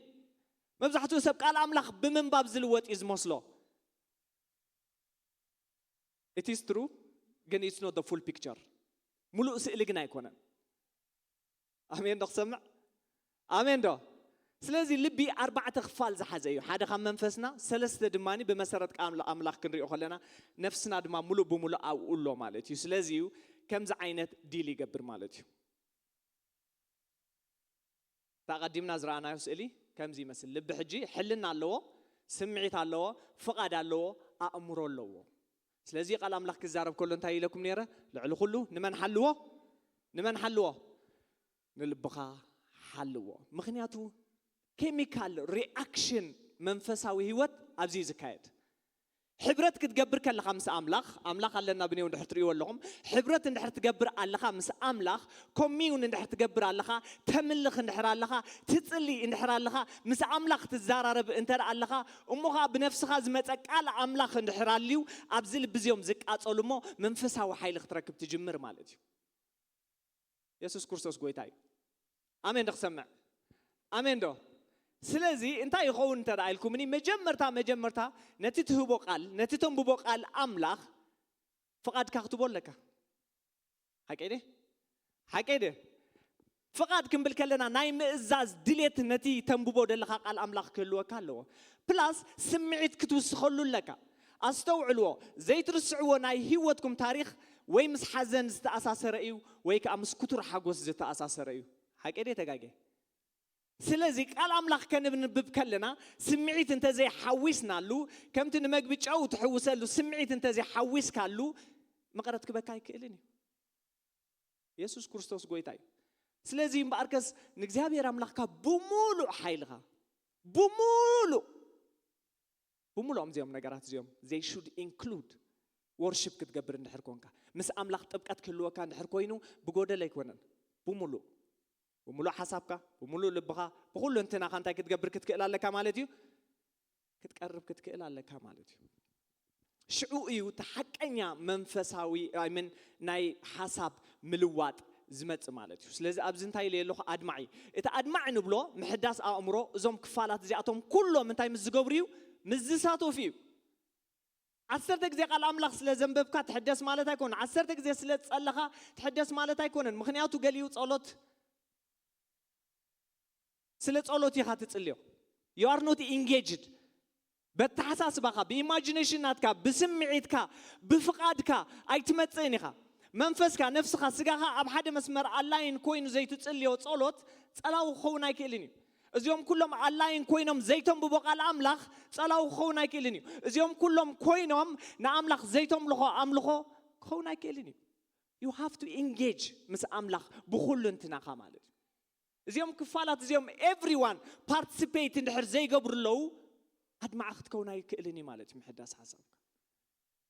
መብዛሕትኡ ሰብ ቃል ኣምላኽ ብምንባብ ዝልወጥ እዩ ዝመስሎ። It is true፣ ግን it's not the full picture። ሙሉእ ስእሊ ግን ኣይኮነን። ኣሜን ዶ ክሰምዕ? ኣሜን ዶ? ስለዚ ልቢ ኣርባዕተ ክፋል ዝሓዘ እዩ። ሓደ ካብ መንፈስና፣ ሰለስተ ድማ ብመሰረት ቃል ኣምላኽ ክንሪኦ ከለና ነፍስና ድማ ሙሉእ ብሙሉእ ኣብኡ ኣሎ ማለት እዩ። ስለዚ እዩ ከምዚ ዓይነት ዲል ይገብር ማለት እዩ። እታ ቀዲምና ዝረኣናዮ ስእሊ ከምዚ ይመስል። ልቢ ሕጂ ሕልና ኣለዎ፣ ስምዒት ኣለዎ፣ ፍቓድ ኣለዎ፣ ኣእምሮ ኣለዎ። ስለዚ ቃል ኣምላኽ ክዛረብ ከሎ እንታይ ኢለኩም ነይረ? ልዕሊ ኩሉ ንመን ሓልዎ? ንመን ሓልዎ? ንልብኻ ሓልዎ። ምኽንያቱ ኬሚካል ሪኣክሽን መንፈሳዊ ህይወት ኣብዚ እዩ ዝካየድ። ሕብረት ክትገብር ከለኻ ምስ ኣምላኽ፣ ኣምላኽ ኣለና ብኔው እንድሕር ትርእይዎ ኣለኹም፣ ሕብረት እንድሕር ትገብር ኣለኻ ምስ ኣምላኽ፣ ኮሚውን እንድሕር ትገብር ኣለኻ፣ ተምልኽ እንድሕር ኣለኻ፣ ትጽሊ እንድሕር ኣለኻ፣ ምስ ኣምላኽ ትዘራረብ እንተ ደኣ ኣለኻ፣ እሞ ኸዓ ብነፍስኻ ዝመጸ ቃል ኣምላኽ እንድሕር ኣልዩ፣ ኣብዚ ልቢ እዚኦም ዝቃጸሉ እሞ መንፈሳዊ ሓይሊ ክትረክብ ትጅምር ማለት እዩ። የሱስ ክርስቶስ ጎይታ እዩ። ኣሜን ዶ ክሰምዕ? ኣሜን ዶ? ስለዚ እንታይ ይኸውን እንተ ደኣ ኢልኩምኒ፣ መጀመርታ መጀመርታ ነቲ ትህቦ ቃል፣ ነቲ ተንብቦ ቃል ኣምላኽ ፍቓድካ ክትቦ ኣለካ። ሓቀይ ደ? ሓቀይ ደ? ፍቓድ ክንብል ከለና ናይ ምእዛዝ ድሌት ነቲ ተንብቦ ደለኻ ቃል ኣምላኽ ክህልወካ ኣለዎ። ፕላስ ስምዒት ክትውስኸሉ ኣለካ። ኣስተውዕልዎ፣ ዘይትርስዕዎ ናይ ህይወትኩም ታሪኽ ወይ ምስ ሓዘን ዝተኣሳሰረ እዩ ወይ ከዓ ምስ ክቱር ሓጎስ ዝተኣሳሰረ እዩ። ሓቀይ ደ ተጋጌ? ስለዚ ቃል ኣምላኽ ከነንብብ ከለና ስምዒት እንተዘይሓዊስናሉ፣ ከምቲ ንመግቢ ጨው ትሕውሰሉ ስምዒት እንተዘይሓዊስካሉ፣ መቐረት ክበካ ኣይክእልን እዩ። የሱስ ክርስቶስ ጎይታ እዩ። ስለዚ እምበኣርከስ ንእግዚኣብሔር ኣምላኽካ ብምሉእ ሓይልኻ፣ ብሙሉእ ብሙሉኦም እዚኦም ነገራት እዚኦም they should include worship ክትገብር እንድሕር ኮንካ፣ ምስ ኣምላኽ ጥብቀት ክህልወካ እንድሕር ኮይኑ፣ ብጎደል ኣይኮነን። ብሙሉእ ብሙሉእ ሓሳብካ፣ ብሙሉእ ልብኻ፣ ብኩሉ እንትናኻ እንታይ ክትገብር ክትክእል ኣለካ ማለት እዩ? ክትቀርብ ክትክእል ኣለካ ማለት እዩ። ሽዑ እዩ እቲ ሓቀኛ መንፈሳዊ I mean ናይ ሓሳብ ምልዋጥ ዝመጽእ ማለት እዩ። ስለዚ ኣብዚ እንታይ ኢለ ኣለኹ? ኣድማዒ። እቲ ኣድማዒ ንብሎ ምሕዳስ ኣእምሮ፣ እዞም ክፋላት እዚኣቶም ኩሎም እንታይ ምስ ዝገብሩ እዩ? ምስ ዝሳተፉ እዩ። ዓሰርተ ግዜ ቃል ኣምላኽ ስለ ዘንበብካ ትሕደስ ማለት ኣይኮነን። ዓሰርተ ግዜ ስለ ዝጸለኻ ትሕደስ ማለት ኣይኮነን። ምኽንያቱ ገሊኡ ጸሎት ስለ ጸሎት ኢኻ ትጽልዮ። You are not engaged። በተሓሳስባኻ፣ ብኢማጂኔሽን ናትካ፣ ብስምዒትካ፣ ብፍቓድካ ኣይትመጽእን ኢኻ። መንፈስካ፣ ነፍስኻ፣ ስጋኻ ኣብ ሓደ መስመር ኣላይን ኮይኑ ዘይትጽልዮ ጸሎት ጸላዊ ክኸውን ኣይክእልን እዩ። እዚኦም ኩሎም ኣላይን ኮይኖም ዘይተንብቦ ቃል ኣምላኽ ጸላዊ ክኸውን ኣይክእልን እዩ። እዚኦም ኩሎም ኮይኖም ንኣምላኽ ዘይተምልኾ ኣምልኾ ክኸውን ኣይክእልን እዩ። You have to engage ምስ ኣምላኽ ብኹሉ እንትናኻ ማለት እዩ። እዚኦም ክፋላት እዚኦም everyone participate እንድሕር ዘይገብሩ ኣለዉ ኣድማዒ ክትከውን ኣይክእልን እዩ ማለት እዩ። ምሕዳስ ሓሳብካ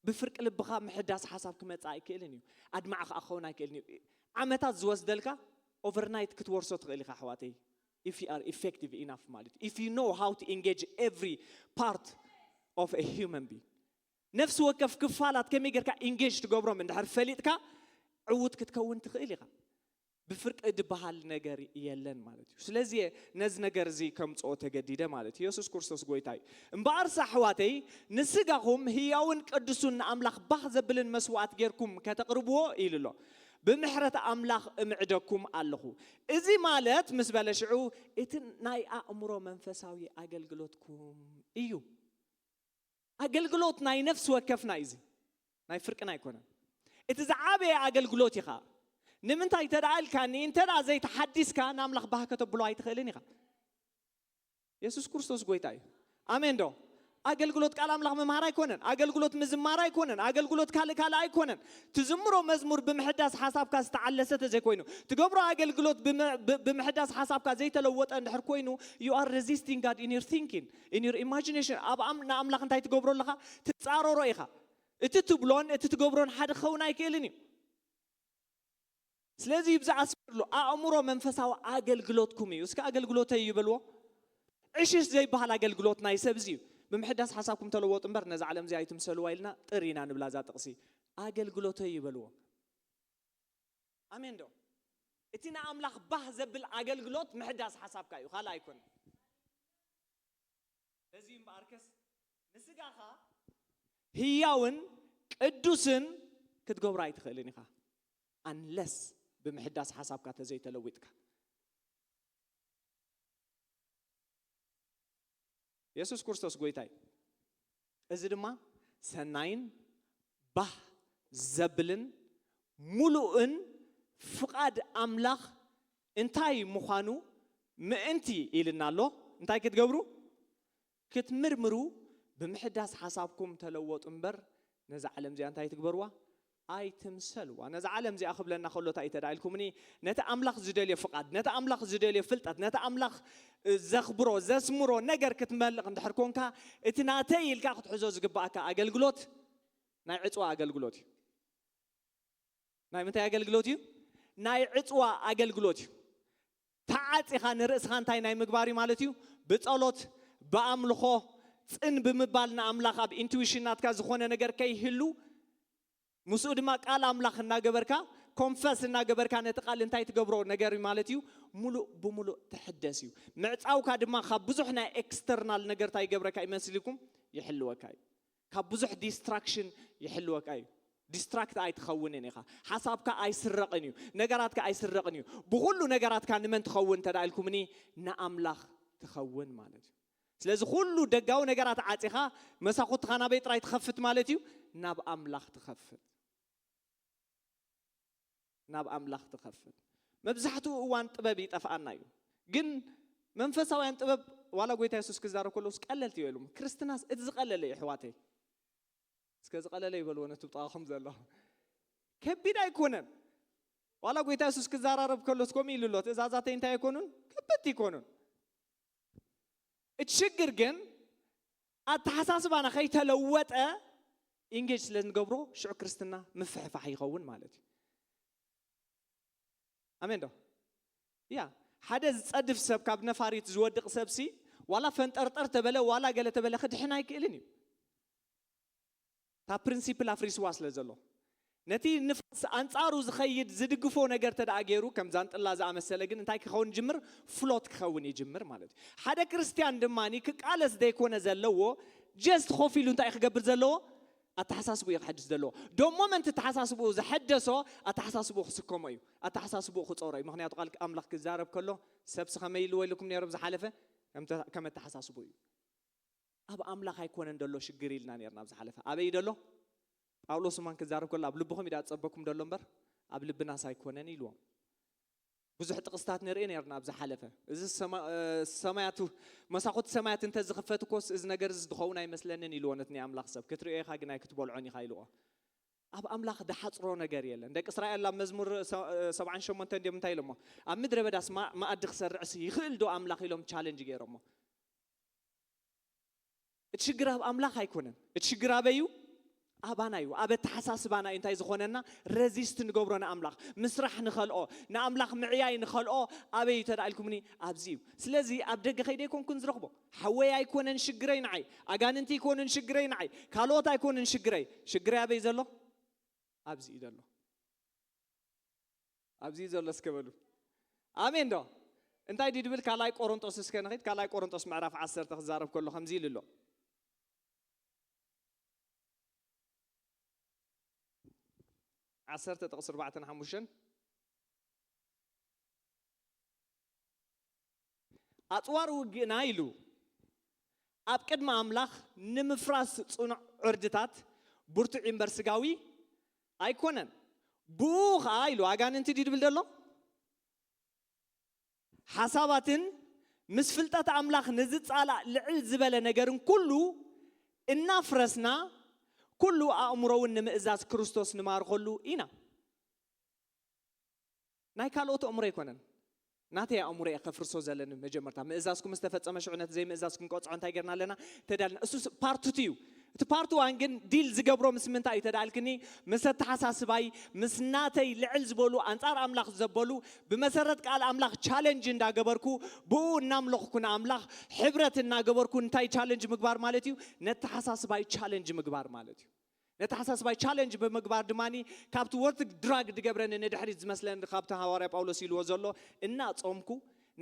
ብፍርቂ ልብኻ ምሕዳስ ሓሳብ ክመጽእ ኣይክእልን እዩ። ኣድማዒ ከዓ ክኸውን ኣይክእልን እዩ። ዓመታት ዝወስደልካ overnight ክትወርሶ ትኽእል ኢኻ ኣሕዋተይ። If you are effective enough ማለት እዩ። If you know how to engage every part of a human being ነፍሲ ወከፍ ክፋላት ከመይ ጌርካ ኢንጌጅ ትገብሮም እንድሕር ፈሊጥካ ዕዉት ክትከውን ትኽእል ኢኻ። ብፍርቂ ዝበሃል ነገር የለን ማለት እዩ። ስለዚ ነዚ ነገር እዚ ከምፅኦ ተገዲደ ማለት እዩ። የሱስ ክርስቶስ ጎይታ እዩ። እምበኣርስ ኣሕዋተይ ንስጋኹም ህያውን ቅዱሱን ንኣምላኽ ባህ ዘብልን መስዋዕት ጌርኩም ከተቕርብዎ ኢሉ ኣሎ። ብምሕረት ኣምላኽ እምዕደኩም ኣለኹ። እዚ ማለት ምስ በለ ሽዑ እቲ ናይ ኣእምሮ መንፈሳዊ ኣገልግሎትኩም እዩ። ኣገልግሎት ናይ ነፍሲ ወከፍና እዩ። እዚ ናይ ፍርቅና ኣይኮነን። እቲ ዝዓበየ ኣገልግሎት እዩ ኸዓ። ንምንታይ እንተ ደኣ ኢልካኒ፣ እንተ ደኣ ዘይተሓዲስካ ንኣምላኽ ባህ ከተብሎ ኣይትኽእልን ኢኻ። የሱስ ክርስቶስ ጎይታ እዩ። ኣሜን ዶ? ኣገልግሎት ቃል ኣምላኽ ምምሃር ኣይኮነን። ኣገልግሎት ምዝማር ኣይኮነን። ኣገልግሎት ካልእ ካልእ ኣይኮነን። ትዝምሮ መዝሙር ብምሕዳስ ሓሳብካ ዝተዓለሰ ተዘይኮይኑ፣ ትገብሮ ኣገልግሎት ብም- ብ- ብምሕዳስ ሓሳብካ ዘይተለወጠ እንድሕር ኮይኑ፣ you are resisting God in your thinking, in your imagination. ኣብ ኣም- ንኣምላኽ እንታይ ትገብሮ ኣለኻ? ትጻረሮ ኢኻ። እቲ ትብሎን እቲ ትገብሮን ሓደ ክኸውን ኣይክእልን እዩ። ስለዚ ይብዛ ኣስምርሉ፣ ኣእምሮ መንፈሳዊ ኣገልግሎትኩም እዩ። እስከ ኣገልግሎተይ እዩ በልዎ። ዕሽሽ ዘይበሃል ኣገልግሎት ናይ ሰብ እዚ እዩ። ብምሕዳስ ሓሳብኩም ተለወጡ እምበር ነዛ ዓለም እዚኣ ኣይትምሰልዋ ኢልና ጥር ኢና ንብላ እዛ ጥቕሲ። ኣገልግሎተይ እዩ በልዎ። ኣሜን ዶ? እቲ ንኣምላኽ ባህ ዘብል ኣገልግሎት ምሕዳስ ሓሳብካ እዩ፣ ካልእ ኣይኮነን። በዚ እምበኣርከስ ንስጋኻ ህያውን ቅዱስን ክትገብሮ ኣይትኽእልን ኢኻ፣ ኣንለስ ብምሕዳስ ሓሳብካ ተዘይተለዊጥካ። የሱስ ክርስቶስ ጎይታ እዩ። እዚ ድማ ሰናይን ባህ ዘብልን ምሉእን ፍቓድ ኣምላኽ እንታይ ምዃኑ ምእንቲ ኢልና ኣሎ። እንታይ ክትገብሩ? ክትምርምሩ፣ ብምሕዳስ ሓሳብኩም ተለወጡ እምበር ነዛ ዓለም እዚኣ እንታይ ትግበርዋ? ኣይትምሰልዋ። ነዛ ዓለም እዚኣ ክብለና ከሎ እንታይ እዩ ተዳ ኢልኩምኒ? ነቲ ኣምላኽ ዝደልዮ ፍቓድ፣ ነቲ ኣምላኽ ዝደልዮ ፍልጠት፣ ነቲ ኣምላኽ እ፣ ዘኽብሮ ዘስምሮ ነገር ክትመልቕ እንድሕር ኮንካ፣ እቲ ናተይ ኢልካ ክትሕዞ ዝግባኣካ ኣገልግሎት ናይ ዕፅዋ ኣገልግሎት እዩ። ናይ ምንታይ ኣገልግሎት እዩ? ናይ ዕፅዋ ኣገልግሎት እዩ። ተዓፂኻ ንርእስኻ እንታይ ናይ ምግባር እዩ ማለት እዩ? ብጸሎት፣ ብኣምልኾ፣ ጽን ብምባል ንኣምላኽ ኣብ ኢንቱዊሽን ናትካ ዝኾነ ነገር ከይህሉ ምስኡ ድማ ቃል ኣምላኽ እናገበርካ ኮንፈስ እናገበርካ ነቲ ቃል እንታይ ትገብሮ ነገር እዩ ማለት እዩ? ሙሉእ ብሙሉእ ትሕደስ እዩ። ምዕፃውካ ድማ ካብ ብዙሕ ናይ ኤክስተርናል ነገር እንታይ ይገብረካ ይመስልኩም? ይሕልወካ እዩ። ካብ ብዙሕ ዲስትራክሽን ይሕልወካ እዩ። ዲስትራክት ኣይትኸውንን ኢኻ። ሓሳብካ ኣይስረቕን እዩ። ነገራትካ ኣይስረቕን እዩ። ብኹሉ ነገራትካ ንመን ትኸውን እንተ ደኣ ኢልኩምኒ? ንኣምላኽ ትኸውን ማለት እዩ። ስለዚ ኩሉ ደጋዊ ነገራት ዓፂኻ መሳኹትኻ ናበይ ጥራይ ትኸፍት ማለት እዩ? ናብ ኣምላኽ ትኸፍት። ናብ ኣምላኽ ትኸፍት። መብዛሕትኡ እዋን ጥበብ ይጠፍኣና እዩ። ግን መንፈሳውያን ጥበብ ዋላ ጎይታ የሱስ ክዛረብ ከለውስ ቀለልቲ እዮም ኢሎም። ክርስትናስ እቲ ዝቐለለ እዩ ኣሕዋተይ። እስከ ዝቐለለ ይበልዎ ነቲ ብጥቓኹም ዘሎ። ከቢድ ኣይኮነን። ዋላ ጎይታ የሱስ ክዘራረብ ከሎስ ከምኡ ኢሉ ኣሎ። ትእዛዛተይ እንታይ ኣይኮኑን? ከበድቲ ኣይኮኑን። እቲ ሽግር ግን ኣተሓሳስባና ከይተለወጠ ኢንጌጅ ስለ ንገብሮ ሽዑ ክርስትና ምፍሕፋሕ ይኸውን ማለት እዩ። ኣሜን ዶ? ያ ሓደ ዝጸድፍ ሰብ ካብ ነፋሪት ዝወድቕ ሰብሲ ዋላ ፈንጠርጠር ተበለ ዋላ ገለ ተበለ ክድሕን ኣይክእልን እዩ። እታ ፕሪንሲፕል ኣፍሪስዋ ስለ ዘሎ ነቲ ንፋስ ኣንጻሩ ዝኸይድ ዝድግፎ ነገር ተደኣ ገይሩ ከም ዛንጥላ ዝኣመሰለ ግን እንታይ ክኸውን ይጅምር? ፍሎት ክኸውን ይጅምር ማለት እዩ። ሓደ ክርስትያን ድማ ክቃለስ ዘይኮነ ዘለዎ ጀስት ኮፍ ኢሉ እንታይ ክገብር ዘለዎ? ኣተሓሳስቡ እዩ ክሕድስ ዘለዎ። ዶ ሞመንት ኣተሓሳስቡ ዝሐደሶ ኣተሓሳስቡ ክስከሞ እዩ። ኣተሓሳስቡ ክፀሮ እዩ። ምክንያቱ ቃል ኣምላኽ ክዛረብ ከሎ ሰብሲ ከመይ ኢልዎ ኢልኩም ነይሮም ዝሓለፈ ከም ኣተሓሳስቡ እዩ። ኣብ ኣምላኽ ኣይኮነን ደሎ ሽግር ኢልና ነርና ኣብ ዝሓለፈ። ኣበይ ደሎ? ጳውሎስ እማን ክዛረብ ከሎ ኣብ ልብኹም ኢዳ ዝጸበኩም ደሎ እምበር ኣብ ልብናስ ኣይኮነን ኢልዎም። ብዙሕ ጥቕስታት ንርኢ ነርና ኣብ ዝሓለፈ። እዚ ሰማያቱ መሳኹቲ ሰማያት እንተ ዝኽፈት እኮስ እዚ ነገር እዚ ዝኸውን ኣይመስለንን ኢልዎ ነቲ ናይ ኣምላኽ ሰብ። ክትርእዮ ኢኻ ግን ኣይክትበልዖን ኢኻ ኢልዎ። ኣብ ኣምላኽ ድሓጽሮ ነገር የለን። ደቂ እስራኤል ኣብ መዝሙር ሰብዓን ሸሞንተ እንዲዮም እንታይ ኢሎሞ? ኣብ ምድረ በዳስ መኣዲ ክሰርዕስ ይኽእል ዶ ኣምላኽ ኢሎም ቻለንጅ ገይሮሞ። እቲ ሽግር ኣብ ኣምላኽ ኣይኮነን። እቲ ሽግር ኣበይ እዩ? ኣባና እዩ። ኣብ ኣተሓሳስባና እዩ። እንታይ ዝኾነና ረዚስት ንገብሮ ንኣምላኽ ምስራሕ ንኸልኦ ንኣምላኽ ምዕያይ ንኸልኦ ኣበይ እዩ ተዳኢልኩምኒ? ኣብዚ እዩ። ስለዚ ኣብ ደገ ከይደ ኣይኮንኩን ዝረኽቦ። ሓወይ ኣይኮነን ሽግረይ ንዓይ፣ ኣጋንንቲ ኣይኮኑን ሽግረይ ንዓይ፣ ካልኦት ኣይኮኑን ሽግረይ። ሽግረይ ኣበይ ዘሎ? ኣብዚ እዩ ዘሎ። ኣብዚ ዘሎ እስከ በሉ ኣሜን ዶ? እንታይ ድዩ ድብል ካልኣይ ቆሮንጦስ እስከ ንኺድ። ካልኣይ ቆሮንጦስ ምዕራፍ ዓሰርተ ክዛረብ ከሎ ከምዚ ኢሉ ኣሎ። ዓሰርተ ጥቕሲ ኣርባዕተን ሓሙሽተን ኣጽዋር ውግእና ኢሉ ኣብ ቅድሚ ኣምላኽ ንምፍራስ ጽኑዕ ዕርድታት ብርቱዕ እምበር ስጋዊ ኣይኮነን። ብኡ ኸዓ ኢሉ ኣጋንንቲ ድዩ ድብል ዘሎ ሓሳባትን ምስ ፍልጠት ኣምላኽ ንዝጻላእ ልዕል ዝበለ ነገርን ኩሉ እናፍረስና ኩሉ ኣእምሮ እውን ንምእዛዝ ክርስቶስ ንማርኸሉ ኢና። ናይ ካልኦት ኣእምሮ ኣይኮነን ናተይ ኣእምሮ እየ ከፍርሶ ዘለኒ። መጀመርታ ምእዛዝኩም ዝተፈጸመ ሽዑ ነቲ ዘይምእዛዝ ክንቆጽዖ እንታይ ጌርና ኣለና? ተዳልና። እሱ ፓርት ቱ እዩ። እቲ ፓርት ዋን ግን ዲል ዝገብሮ ምስ ምንታይ እዩ ተዳልክኒ? ምስ ኣተሓሳስባይ፣ ምስ ናተይ ልዕል ዝበሉ ኣንጻር ኣምላኽ ዘበሉ ብመሰረት ቃል ኣምላኽ ቻለንጅ እንዳገበርኩ ብኡ እናምለኽኩ ንኣምላኽ ሕብረት እናገበርኩ እንታይ ቻለንጅ ምግባር ማለት እዩ? ነተሓሳስባይ ቻለንጅ ምግባር ማለት እዩ። ነተሓሳስባይ ቻለንጅ ብምግባር ድማ ካብቲ ወርት ድራግ ድገብረኒ ንድሕሪት ዝመስለኒ ካብቲ ሃዋርያ ጳውሎስ ኢልዎ ዘሎ እናጾምኩ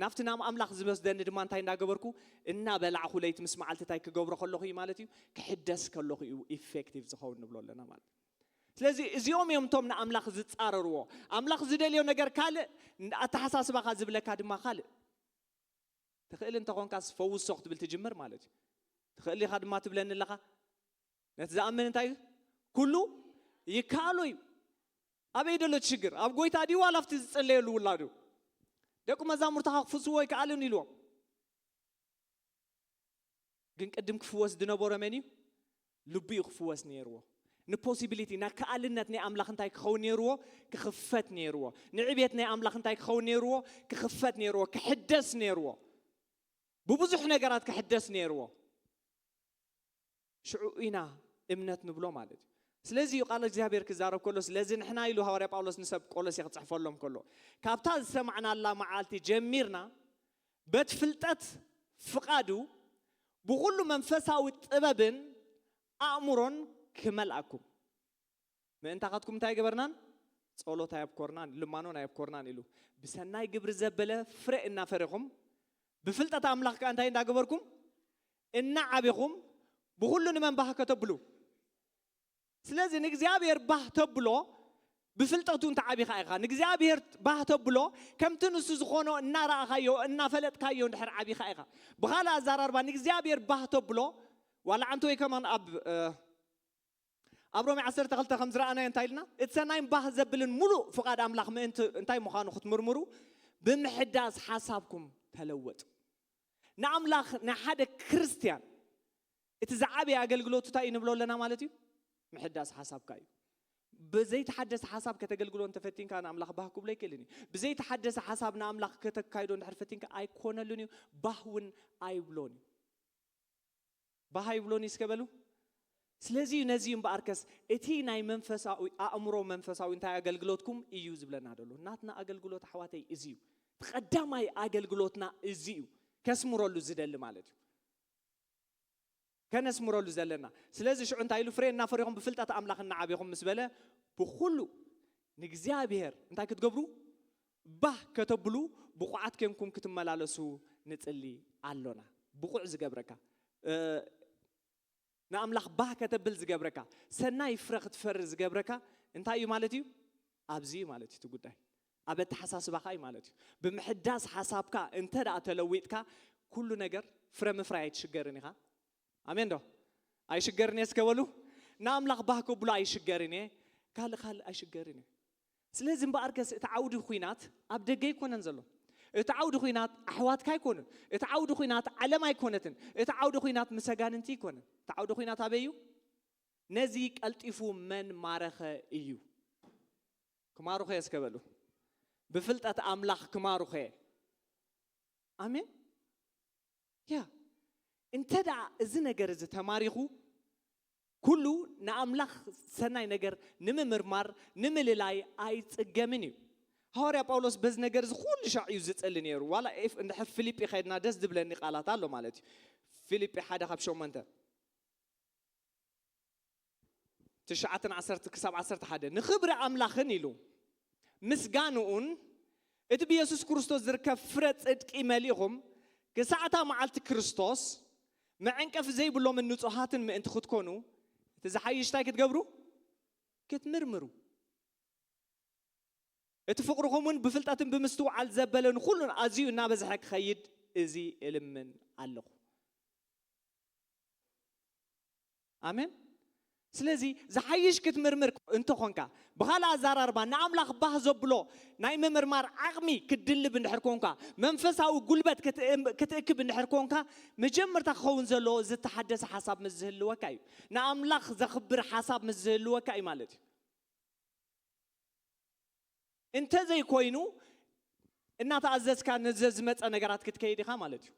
ናብቲ ናብ ኣምላኽ ዝወስደኒ ድማ እንታይ እንዳገበርኩ እናበላዕኩ ለይቲ ምስ መዓልቲ እንታይ ክገብሮ ከለኹ እዩ ማለት እዩ ክሕደስ ከለኹ እዩ ኢፌክቲቭ ዝኸውን ንብሎ ኣለና ማለት እዩ። ስለዚ እዚኦም እዮም እቶም ንኣምላኽ ዝጻረርዎ። ኣምላኽ ዝደልዮ ነገር ካልእ፣ ኣተሓሳስባኻ ዝብለካ ድማ ካልእ። ትኽእል እንተኾንካስ ፈውሶ ክትብል ትጅምር ማለት እዩ። ትኽእል ኢኻ ድማ ትብለኒ ኣለኻ። ነቲ ዝኣምን እንታይ እዩ? ኩሉ ይከኣሎ እዩ። ኣበይ ደሎ እቲ ሽግር? ኣብ ጎይታ ድዩ ዋላ ኣብቲ ዝጽለየሉ ውላዱ? ደቂ መዛሙርትኻ ክፍስዎ ይከኣልን ኢልዎም። ግን ቅድም ክፍወስ ዝነበሮ መን እዩ? ልቡ እዩ ክፍወስ ነይርዎ። ንፖሲቢሊቲ ናይ ከኣልነት ናይ ኣምላኽ እንታይ ክኸውን ነይርዎ? ክኽፈት ነይርዎ። ንዕቤት ናይ ኣምላኽ እንታይ ክኸውን ነይርዎ? ክኽፈት ነይርዎ። ክሕደስ ነይርዎ። ብብዙሕ ነገራት ክሕደስ ነይርዎ። ሽዑ ኢና እምነት ንብሎ ማለት እዩ። ስለዚ እዩ ቃል እግዚኣብሔር ክዛረብ ከሎ ስለዚ ንሕና ኢሉ ሃዋርያ ጳውሎስ ንሰብ ቆሎሴ ክጽሕፈሎም ከሎ ካብታ ዝሰማዕናላ መዓልቲ ጀሚርና በቲ ፍልጠት ፍቓዱ ብኹሉ መንፈሳዊ ጥበብን ኣእምሮን ክመልኣኩም ምእንታኻትኩም እንታይ ገበርናን ጸሎት ኣየብኮርናን ልማኖን ኣየብኮርናን ኢሉ ብሰናይ ግብሪ ዘበለ ፍረ እናፈረኹም ብፍልጠት ኣምላኽ ከኣ እንታይ እንዳገበርኩም እናዓቢኹም ብኹሉ ንመን ባህ ከተብሉ። ስለዚ ንእግዚኣብሔር ባህ ተብሎ ብፍልጠቱ እንተ ዓቢኻ ኢኻ ንእግዚኣብሔር ባህ ተብሎ ከምቲ ንሱ ዝኾኖ እናረኣኻዮ እናፈለጥካዮ እንድሕር ዓቢኻ ኢኻ። ብኻልእ ኣዘራርባ ንእግዚኣብሔር ባህ ተብሎ ዋላ ዓንቲ ወይ ከማን ኣብ ኣብ ሮሜ ዓሰርተ ክልተ ከም ዝረኣናዮ እንታይ ኢልና እቲ ሰናይን ባህ ዘብልን ሙሉእ ፍቓድ ኣምላኽ ምእንቲ እንታይ ምዃኑ ክትምርምሩ ብምሕዳስ ሓሳብኩም ተለወጡ። ንኣምላኽ ናይ ሓደ ክርስትያን እቲ ዝዓበየ ኣገልግሎቱ እንታይ እዩ ንብሎ ኣለና ማለት እዩ? ምሕዳስ ሓሳብካ እዩ። ብዘይተሓደሰ ሓሳብ ከተገልግሎ እንተፈቲንካ ንኣምላኽ ባህ ክብሎ ኣይክእልን እዩ። ብዘይተሓደሰ ሓሳብ ንኣምላኽ ከተካይዶ እንድሕር ፈቲንካ ኣይኮነሉን እዩ፣ ባህ እውን ኣይብሎን እዩ። ባህ ይብሎን እስከ በሉ። ስለዚ እዩ ነዚ እዩ እምበኣርከስ እቲ ናይ መንፈሳዊ ኣእምሮ መንፈሳዊ እንታይ ኣገልግሎትኩም እዩ ዝብለና ደሎ። ናትና ኣገልግሎት ኣሕዋተይ እዚ እዩ። እቲ ቀዳማይ ኣገልግሎትና እዚ እዩ። ከስምረሉ ዝደሊ ማለት እዩ። ከነስምረሉ ዘለና። ስለዚ ሽዑ እንታይ ኢሉ? ፍሬ እናፈሪኹም ብፍልጠት ኣምላኽ እናዓቢኹም ምስ በለ ብኹሉ ንእግዚኣብሔር እንታይ ክትገብሩ? ባህ ከተብሉ ብቑዓት ኬንኩም ክትመላለሱ ንጽሊ ኣሎና። ብቑዕ ዝገብረካ ንኣምላኽ ባህ ከተብል ዝገብረካ ሰናይ ፍረ ክትፈሪ ዝገብረካ እንታይ እዩ ማለት እዩ? ኣብዚ እዩ ማለት እዩ እቲ ጉዳይ። ኣብ ኣተሓሳስባኻ እዩ ማለት እዩ። ብምሕዳስ ሓሳብካ እንተ ደኣ ተለዊጥካ ኩሉ ነገር ፍረ ምፍራይ ኣይትሽገርን ኢኻ። ኣሜን ዶ? ኣይሽገርን እየ እስከ በሉ። ንኣምላኽ ባህ ከብሎ ኣይሽገርን እየ። ካልእ ካልእ ኣይሽገርን እየ። ስለዚ እምበኣርከስ እቲ ዓውዲ ኹናት ኣብ ደገ ኣይኮነን ዘሎ። እቲ ዓውዲ ኹናት ኣሕዋትካ ኣይኮኑን። እቲ ዓውዲ ኹናት ዓለም ኣይኮነትን። እቲ ዓውዲ ኹናት ምስ ኣጋንንቲ ኣይኮነን። እቲ ዓውዲ ኹናት ኣበይ እዩ? ነዚ ቀልጢፉ መን ማረኸ እዩ። ክማሩኸ እስከ በሉ። ብፍልጠት ኣምላኽ ክማሩኸ። ኣሜን። ያ እንተ ደኣ እዚ ነገር እዚ ተማሪኹ ኩሉ ንኣምላኽ ሰናይ ነገር ንምምርማር ንምልላይ ኣይጽገምን እዩ። ሃዋርያ ጳውሎስ በዚ ነገር እዚ ኩሉ ሻዕ እዩ ዝጽሊ ነይሩ። ዋላ ኤፍ እንድሕር ፊልጲ ኸድና ደስ ዝብለኒ ቃላት ኣሎ ማለት እዩ። ፊልጲ ሓደ ካብ ሸሞንተ ትሽዓተን ዓሰርተ ክሳብ ዓሰርተ ሓደ ንኽብሪ ኣምላኽን ኢሉ ምስጋንኡን እቲ ብየሱስ ክርስቶስ ዝርከብ ፍረ ጽድቂ መሊእኹም ክሳዕታ መዓልቲ ክርስቶስ መዐንቀፊ ዘይብሎምን ንጹሃትን ምእንቲ ክትኮኑ እቲ ዝሓይሽ እንታይ ክትገብሩ ክትምርምሩ እቲ ፍቕርኹም እውን ብፍልጠትን ብምስትውዓል ዘበለን ኩሉን ኣዝዩ እናበዝሐ ክኸይድ እዚ እልምን ኣለኹ። ኣሜን። ስለዚ ዝሓይሽ ክትምርምር እንተኾንካ ብኻልእ ኣዘራርባ ንኣምላኽ ባህ ዘብሎ ናይ ምምርማር ዓቕሚ ክትድልብ እንድሕር ኮንካ መንፈሳዊ ጉልበት ክትእክብ እንድሕር ኮንካ መጀመርታ ክኸውን ዘለዎ ዝተሓደሰ ሓሳብ ምስ ዝህልወካ እዩ። ንኣምላኽ ዘኽብር ሓሳብ ምስ ዝህልወካ እዩ ማለት እዩ። እንተዘይኮይኑ እናተኣዘዝካ ንዘዝመፀ ነገራት ክትከይድ ኢኻ ማለት እዩ።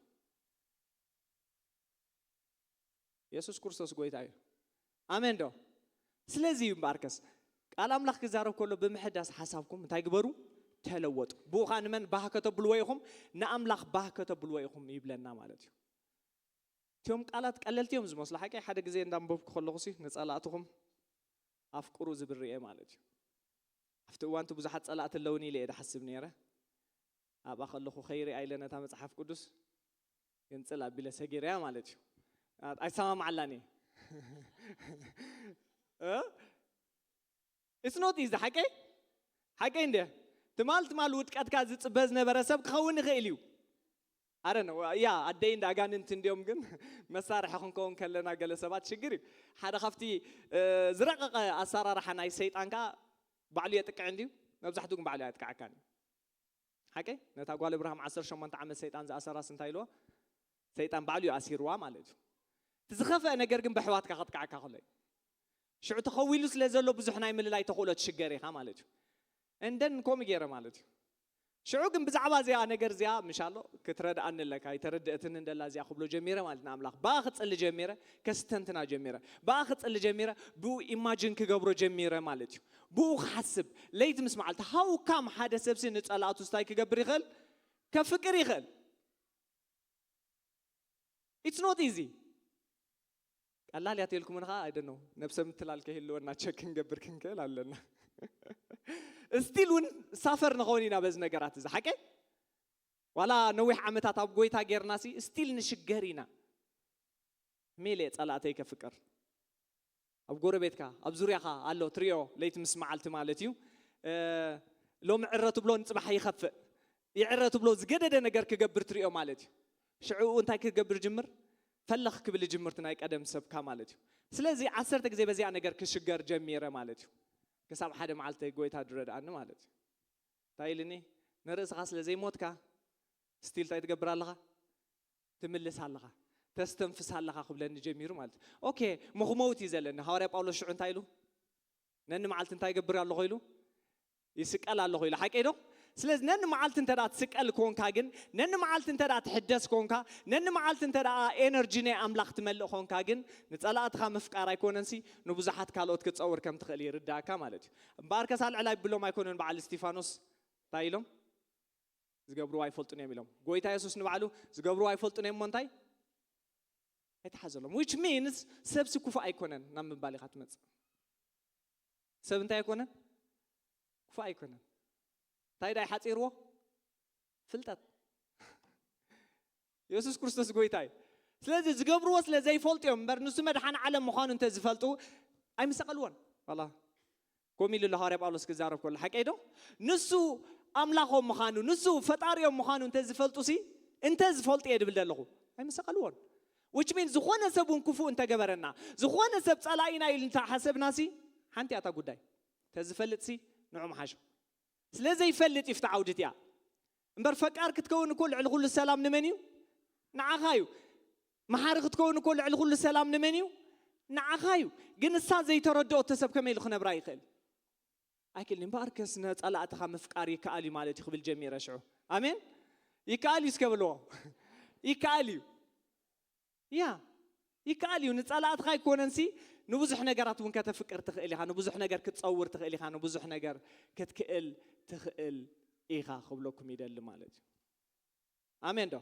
የሱስ ክርስቶስ ጎይታ እዩ። ኣሜን ዶ? ስለዚ እዩ እምበኣርከስ ቃል ኣምላኽ ክዛረብ ከሎ ብምሕዳስ ሓሳብኩም እንታይ ግበሩ? ተለወጡ። ብኡ ኸዓ ንመን ባህ ከተብልዎ ኢኹም? ንኣምላኽ ባህ ከተብልዎ ኢኹም ይብለና ማለት እዩ። እቲኦም ቃላት ቀለልቲ እዮም ዝመስሉ። ሓቂ ሓደ ግዜ እንዳንበብኩ ከለኹ ሲ ንጸላእትኹም ኣፍቅሩ ዝብል ርእየ ማለት እዩ። ኣብቲ እዋንቲ ብዙሓት ጸላእቲ ኣለውኒ ኢለ እየ ዝሓስብ ነይረ። ኣብኣ ከለኹ ከይሪኣ ኢለ ነታ መጽሓፍ ቅዱስ ግንጽል ኣቢለ ሰጊረያ ማለት እዩ። ኣይሰማማዓላን እየ። It's not easy ሓቀይ ሓቀይ እንደ ትማል ትማል ውድቀትካ ዝጽበ ዝነበረ ሰብ ክኸውን ይኽእል እዩ። ኣረ ነው ያ ኣደይ እንደ ኣጋንንት እንዲዮም ግን መሳርሒ ክንከውን ከለና ገለ ሰባት ሽግር እዩ። ሓደ ካብቲ ዝረቀቀ ኣሰራርሓ ናይ ሰይጣንካ ባዕሉ የጥቅዕ እንዲዩ። መብዛሕትኡ ግን ባዕሉ ኣየጥቅዓካን እዩ። ሓቀይ ነታ ጓል እብርሃም ዓሰርተ ሸሞንተ ዓመት ሰይጣን ዝኣሰራስ እንታይ ኢልዋ? ሰይጣን ባዕሉ እዩ ኣሲርዋ ማለት እዩ። እቲ ዝኸፍአ ነገር ግን ብኣሕዋትካ ከጥቅዓካ ከሎ እዩ። ሽዑ ተኸዊሉ ስለ ዘሎ ብዙሕ ናይ ምልላይ ተኽእሎ ትሽገር ኢኻ ማለት እዩ። እንደን ከምኡ ገይረ ማለት እዩ። ሽዑ ግን ብዛዕባ እዚኣ ነገር እዚኣ ምሻሎ ክትረድኣኒ ኣለካ ኣይተረድእትኒ እንደላ እዚኣ ክብሎ ጀሚረ ማለት ንኣምላኽ ብኣ ክጽሊ ጀሚረ። ከስተንትና ጀሚረ ብኣ ክጽሊ ጀሚረ። ብኡ ኢማጅን ክገብሮ ጀሚረ ማለት እዩ። ብኡ ክሓስብ ለይቲ ምስ መዓልቲ ሃውካም ሓደ ሰብሲ ንጸላእቱ ስታይ ክገብር ይኽእል ከፍቅር ይኽእል። It's not easy። ቀላል እያ ተልኩምን ኸዓ ኣይደኖ ነብሰ ምትላል ከይህልወና ቸክ ክንገብር ክንክእል ኣለና። ስቲል እውን ሳፈር ንኸውን ኢና በዚ ነገራት እዚ ሓቀይ ዋላ ነዊሕ ዓመታት ኣብ ጎይታ ጌርና ሲ ስቲል ንሽገር ኢና። ሜለ ጸላእተይ ከፍቅር ኣብ ጎረቤትካ ኣብ ዙርያኻ ኣሎ ትሪኦ ለይቲ ምስ መዓልቲ ማለት እዩ። ሎሚ ዕረ ትብሎ ንጽባሕ ይኸፍእ ይዕረ ትብሎ ዝገደደ ነገር ክገብር ትሪኦ ማለት እዩ። ሽዕኡ እንታይ ክገብር ጅምር ፈለኽ ክብል ጅምርቲ ናይ ቀደም ሰብካ ማለት እዩ። ስለዚ ዓሰርተ ግዜ በዚኣ ነገር ክሽገር ጀሚረ ማለት እዩ። ክሳብ ሓደ መዓልቲ ጎይታ ድረድኣኒ ማለት እዩ። እንታይ ኢልኒ ንርእስኻ ስለ ዘይሞትካ ስቲል እንታይ ትገብር ኣለኻ? ትምልስ ኣለኻ ተስተንፍስ ኣለኻ ክብለኒ ጀሚሩ ማለት እዩ። ኦኬ ምኽመውት እዩ ዘለኒ። ሃዋርያ ጳውሎስ ሽዑ እንታይ ኢሉ ነኒ መዓልቲ እንታይ ገብር ኣለኹ ኢሉ ይስቀል ኣለኹ ኢሉ ሓቀይ ዶ? ስለዚ ነኒ መዓልቲ እንተ ደኣ ትስቀል ኮንካ ግን፣ ነኒ መዓልቲ እንተ ደኣ ትሕደስ ኮንካ፣ ነኒ መዓልቲ እንተ ደኣ ኤነርጂ ናይ ኣምላኽ ትመልእ ኮንካ ግን፣ ንጸላእትኻ ምፍቃር ኣይኮነንሲ፣ ንብዙሓት ካልኦት ክትጸውር ከም ትኽእል ይርዳእካ ማለት እዩ። እምበኣርከስ ኣልዕል ኣይብሎም ኣይኮኑን በዓል እስጢፋኖስ እንታይ ኢሎም? ዝገብርዎ ኣይፈልጡን እዮም ኢሎም። ጎይታ የሱስ ንባዕሉ ዝገብርዎ ኣይፈልጡን እዮም እሞ እንታይ? ኣይተሓዘሎም። Which means ሰብሲ ክፉእ ኣይኮነን ናብ ምባል ኢኻ ትመጽእ። ሰብ እንታይ ኣይኮነን? ክፉእ ኣይኮነን። እንታይ ዳይ ሓጺርዎ? ፍልጠት። የሱስ ክርስቶስ ጎይታ እዩ። ስለዚ ዝገብርዎ ስለ ዘይፈልጡ እዮም እምበር ንሱ መድሓን ዓለም ምዃኑ እንተ ዝፈልጡ ኣይምሰቐልዎን። ዋላ ከምኡ ኢሉ ኣሎ ሃዋርያ ጳውሎስ ክዛረብ ከሎ ሓቀይ ዶ? ንሱ ኣምላኾም ምዃኑ ንሱ ፈጣሪኦም ምዃኑ እንተ ዝፈልጡ ሲ እንተ ዝፈልጡ እየ ድብል ዘለኹ ኣይምሰቐልዎን። Which means ዝኾነ ሰብ እውን ክፉእ እንተገበረና ዝኾነ ሰብ ጸላኢና ኢሉ እንተሓሰብና ሲ ሓንቲ እያ እታ ጉዳይ። ተዝፈልጥ ሲ ንዑ ምሓሾ። ስለ ዘይፈልጥ እዩ ፍቲ ዓውዲ እቲኣ እምበር ፈቃር ክትከውን እኮ ልዕሊ ኩሉ ሰላም ንመን እዩ? ንዓኻ እዩ። መሓሪ ክትከውን እኮ ልዕሊ ኩሉ ሰላም ንመን እዩ? ንዓኻ እዩ። ግን እሳ ዘይተረድኦ እተ ሰብ ከመይ ኢሉ ክነብራ ይኽእል? ኣይክእልን። እምበኣርከስ ነጸላእትኻ ምፍቃር ይከኣል እዩ ማለት እዩ ክብል ጀሚረ ሽዑ። ኣሜን። ይከኣል እዩ እስከ ብልዎ። ይከኣል እዩ። ያ ይከኣል እዩ። ንጸላእትኻ ኣይኮነንሲ ንብዙሕ ነገራት እውን ከተፍቅር ትኽእል ኢኻ። ንብዙሕ ነገር ክትጸውር ትኽእል ኢኻ። ንብዙሕ ነገር ክትክእል ትኽእል ኢኻ ክብለኩም ይደሊ ማለት እዩ። ኣሜን ዶ?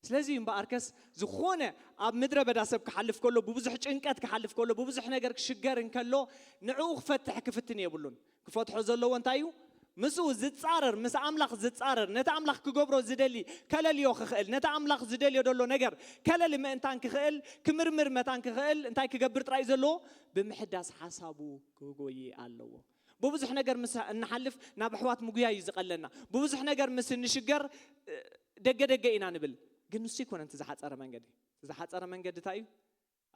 ስለዚ እምበኣርከስ ዝኾነ ኣብ ምድረ በዳ ሰብ ክሓልፍ ከሎ ብብዙሕ ጭንቀት ክሓልፍ ከሎ ብብዙሕ ነገር ክሽገር እንከሎ ንዕኡ ክፈትሕ ክፍትን የብሉን። ክፈትሖ ዘለዎ እንታይ እዩ? ምስኡ ዝጻረር ምስ ኣምላኽ ዝጻረር ነቲ ኣምላኽ ክገብሮ ዝደሊ ከለልዮ ክኽእል ነቲ ኣምላኽ ዝደልዮ ዘሎ ነገር ከለሊ ምእንታን ክኽእል ክምርምር መታን ክኽእል እንታይ ክገብር ጥራይ ዘለዎ ብምሕዳስ ሓሳቡ ክጎይ ኣለዎ። ብብዙሕ ነገር ምስ እንሓልፍ ናብ ኣሕዋት ምጉያይ እዩ ዝቐለና። ብብዙሕ ነገር ምስ እንሽገር ደገ ደገ ኢና ንብል። ግን ንሱ ይኮነ እቲ ዝሓፀረ መንገዲ እቲ ዝሓፀረ መንገዲ እንታይ እዩ?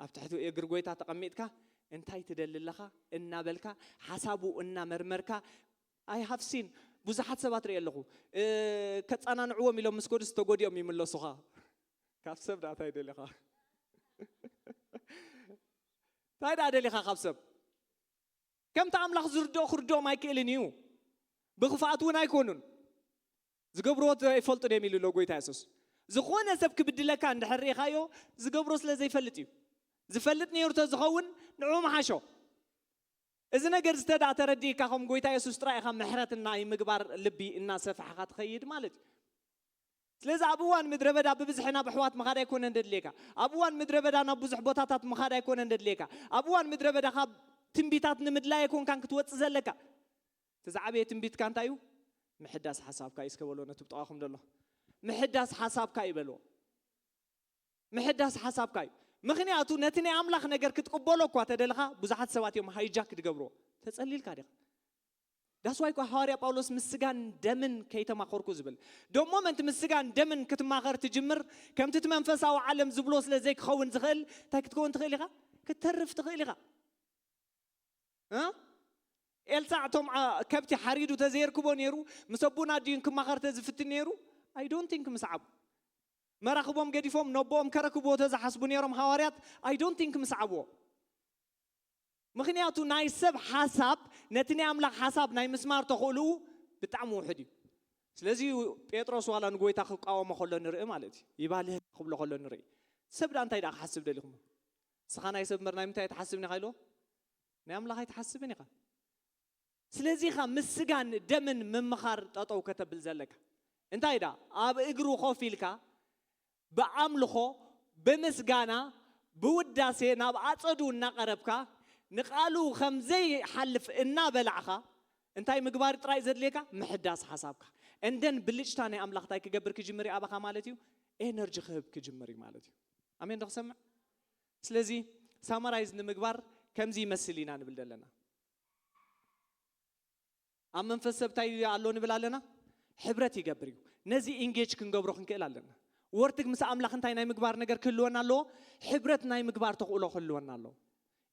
ኣብ ትሕቲ እግሪ ጎይታ ተቐሚጥካ እንታይ ትደሊ ኣለኻ እናበልካ ሓሳቡ እናመርመርካ። ኣይ ሃፍሲን ብዙሓት ሰባት ርኢ ኣለኹ። ከፃናንዕዎም ኢሎም ምስ ኮዱስ ተጎዲኦም ይምለሱኻ። ካብ ሰብ ዳ እንታይ ደሊኻ እንታይ ዳ ደሊኻ ካብ ሰብ? ከምቲ ኣምላኽ ዝርድኦ ክርድኦም ኣይክእልን እዩ። ብኽፍኣት እውን ኣይኮኑን። ዝገብርዎ ኣይፈልጡን እዮም ኢሉ ኣሎ ጎይታ የሱስ። ዝኾነ ሰብ ክብድለካ እንድሕር ርኢኻዮ ዝገብሮ ስለ ዘይፈልጥ እዩ። ዝፈልጥ ነይሩ ተዝኸውን ንዑ ምሓሾ። እዚ ነገር ዝተዳ ተረዲእካ ከም ጎይታ የሱስ ጥራይ ኢኻ ምሕረት ናይ ምግባር ልቢ እናሰፍሕኻ ትኸይድ ማለት እዩ። ስለዚ ኣብ እዋን ምድረ በዳ ብብዝሒ ናብ ኣሕዋት ምኻድ ኣይኮነን ደድልየካ። ኣብ እዋን ምድረ በዳ ናብ ብዙሕ ቦታታት ምኻድ ኣይኮነን ደድልየካ። ኣብ እዋን ምድረ በዳ ካብ ትንቢታት ንምድላይ ኣይኮንካን ክትወፅእ ዘለካ። እቲ ዝዓበየ ትንቢትካ እንታይ እዩ? ምሕዳስ ሓሳብካ እዩ እስከ በሎ ነቲ ብጥቓኹም ዘሎ። ምሕዳስ ሓሳብካ እዩ በልዎ። ምሕዳስ ሓሳብካ እዩ። ምኽንያቱ ነቲ ናይ ኣምላኽ ነገር ክትቅበሎ እኳ ተደልኻ ብዙሓት ሰባት እዮም ሃይጃክ ድገብርዎ። ተጸሊልካ ዲኻ? ዳስዋይ እኳ ሃዋርያ ጳውሎስ ምስ ስጋን ደምን ከይተማኸርኩ ዝብል ደሞ መንቲ ምስ ስጋን ደምን ክትማኸር ትጅምር ከምቲ እቲ መንፈሳዊ ዓለም ዝብሎ ስለ ዘይክኸውን ዝኽእል እንታይ ክትከውን ትኽእል ኢኻ? ክትተርፍ ትኽእል ኢኻ። ኤልሳዕ እቶም ከብቲ ሓሪዱ ተዘየርክቦ ነይሩ ምስ ኣቦና ድዩን ክማኸር ተዝፍትን ነይሩ? I don't think ምስ ዓቡ። መራኽቦም ገዲፎም ነቦኦም ከረክብዎ ተዝሓስቡ ነይሮም ሃዋርያት? I don't think ምስ ዓብዎ። ምኽንያቱ ናይ ሰብ ሓሳብ ነቲ ናይ ኣምላኽ ሓሳብ ናይ ምስማር ተኽእልኡ ብጣዕሚ ውሕድ እዩ። ስለዚ ጴጥሮስ ዋላ ንጎይታ ክቃወሞ ከሎ ንርኢ ማለት እዩ። ይባልህ ክብሎ ከሎ ንርኢ። ሰብ ዳ እንታይ ዳ ክሓስብ ደሊኹም? ንስኻ ናይ ሰብ እምበር ናይ ምንታይ ኣይትሓስብን ኢኻ ኢልዎ? ናይ ኣምላኽ ኣይትሓስብን ኢኻ። ስለዚ ኢኻ ምስ ስጋን ደምን ምምኻር ጠጠው ከተብል ዘለካ። እንታይ ዳ ኣብ እግሩ ኮፍ ኢልካ ብኣምልኾ ብምስጋና ብውዳሴ ናብ ኣጸዱ እናቐረብካ ንቓሉ ከም ዘይሓልፍ እናበላዕኻ እንታይ ምግባር ጥራይ ዘድልየካ? ምሕዳስ ሓሳብካ። እንደን ብልጭታ ናይ ኣምላኽ እንታይ ክገብር ክጅምር እዩ ኣባኻ ማለት እዩ? ኤነርጂ ክህብ ክጅምር እዩ ማለት እዩ። ኣሜን ዶ ክሰምዕ? ስለዚ ሳማራይዝ ንምግባር ከምዚ ይመስል ኢና ንብል ዘለና። ኣብ መንፈስ ሰብ እንታይ ኣሎ ንብል ኣለና? ሕብረት ይገብር እዩ። ነዚ ኢንጌጅ ክንገብሮ ክንክእል ኣለና። ወርትግ ምስ ኣምላኽ እንታይ ናይ ምግባር ነገር ክህልወና ኣለዎ? ሕብረት ናይ ምግባር ተኽእሎ ክህልወና ኣለዎ።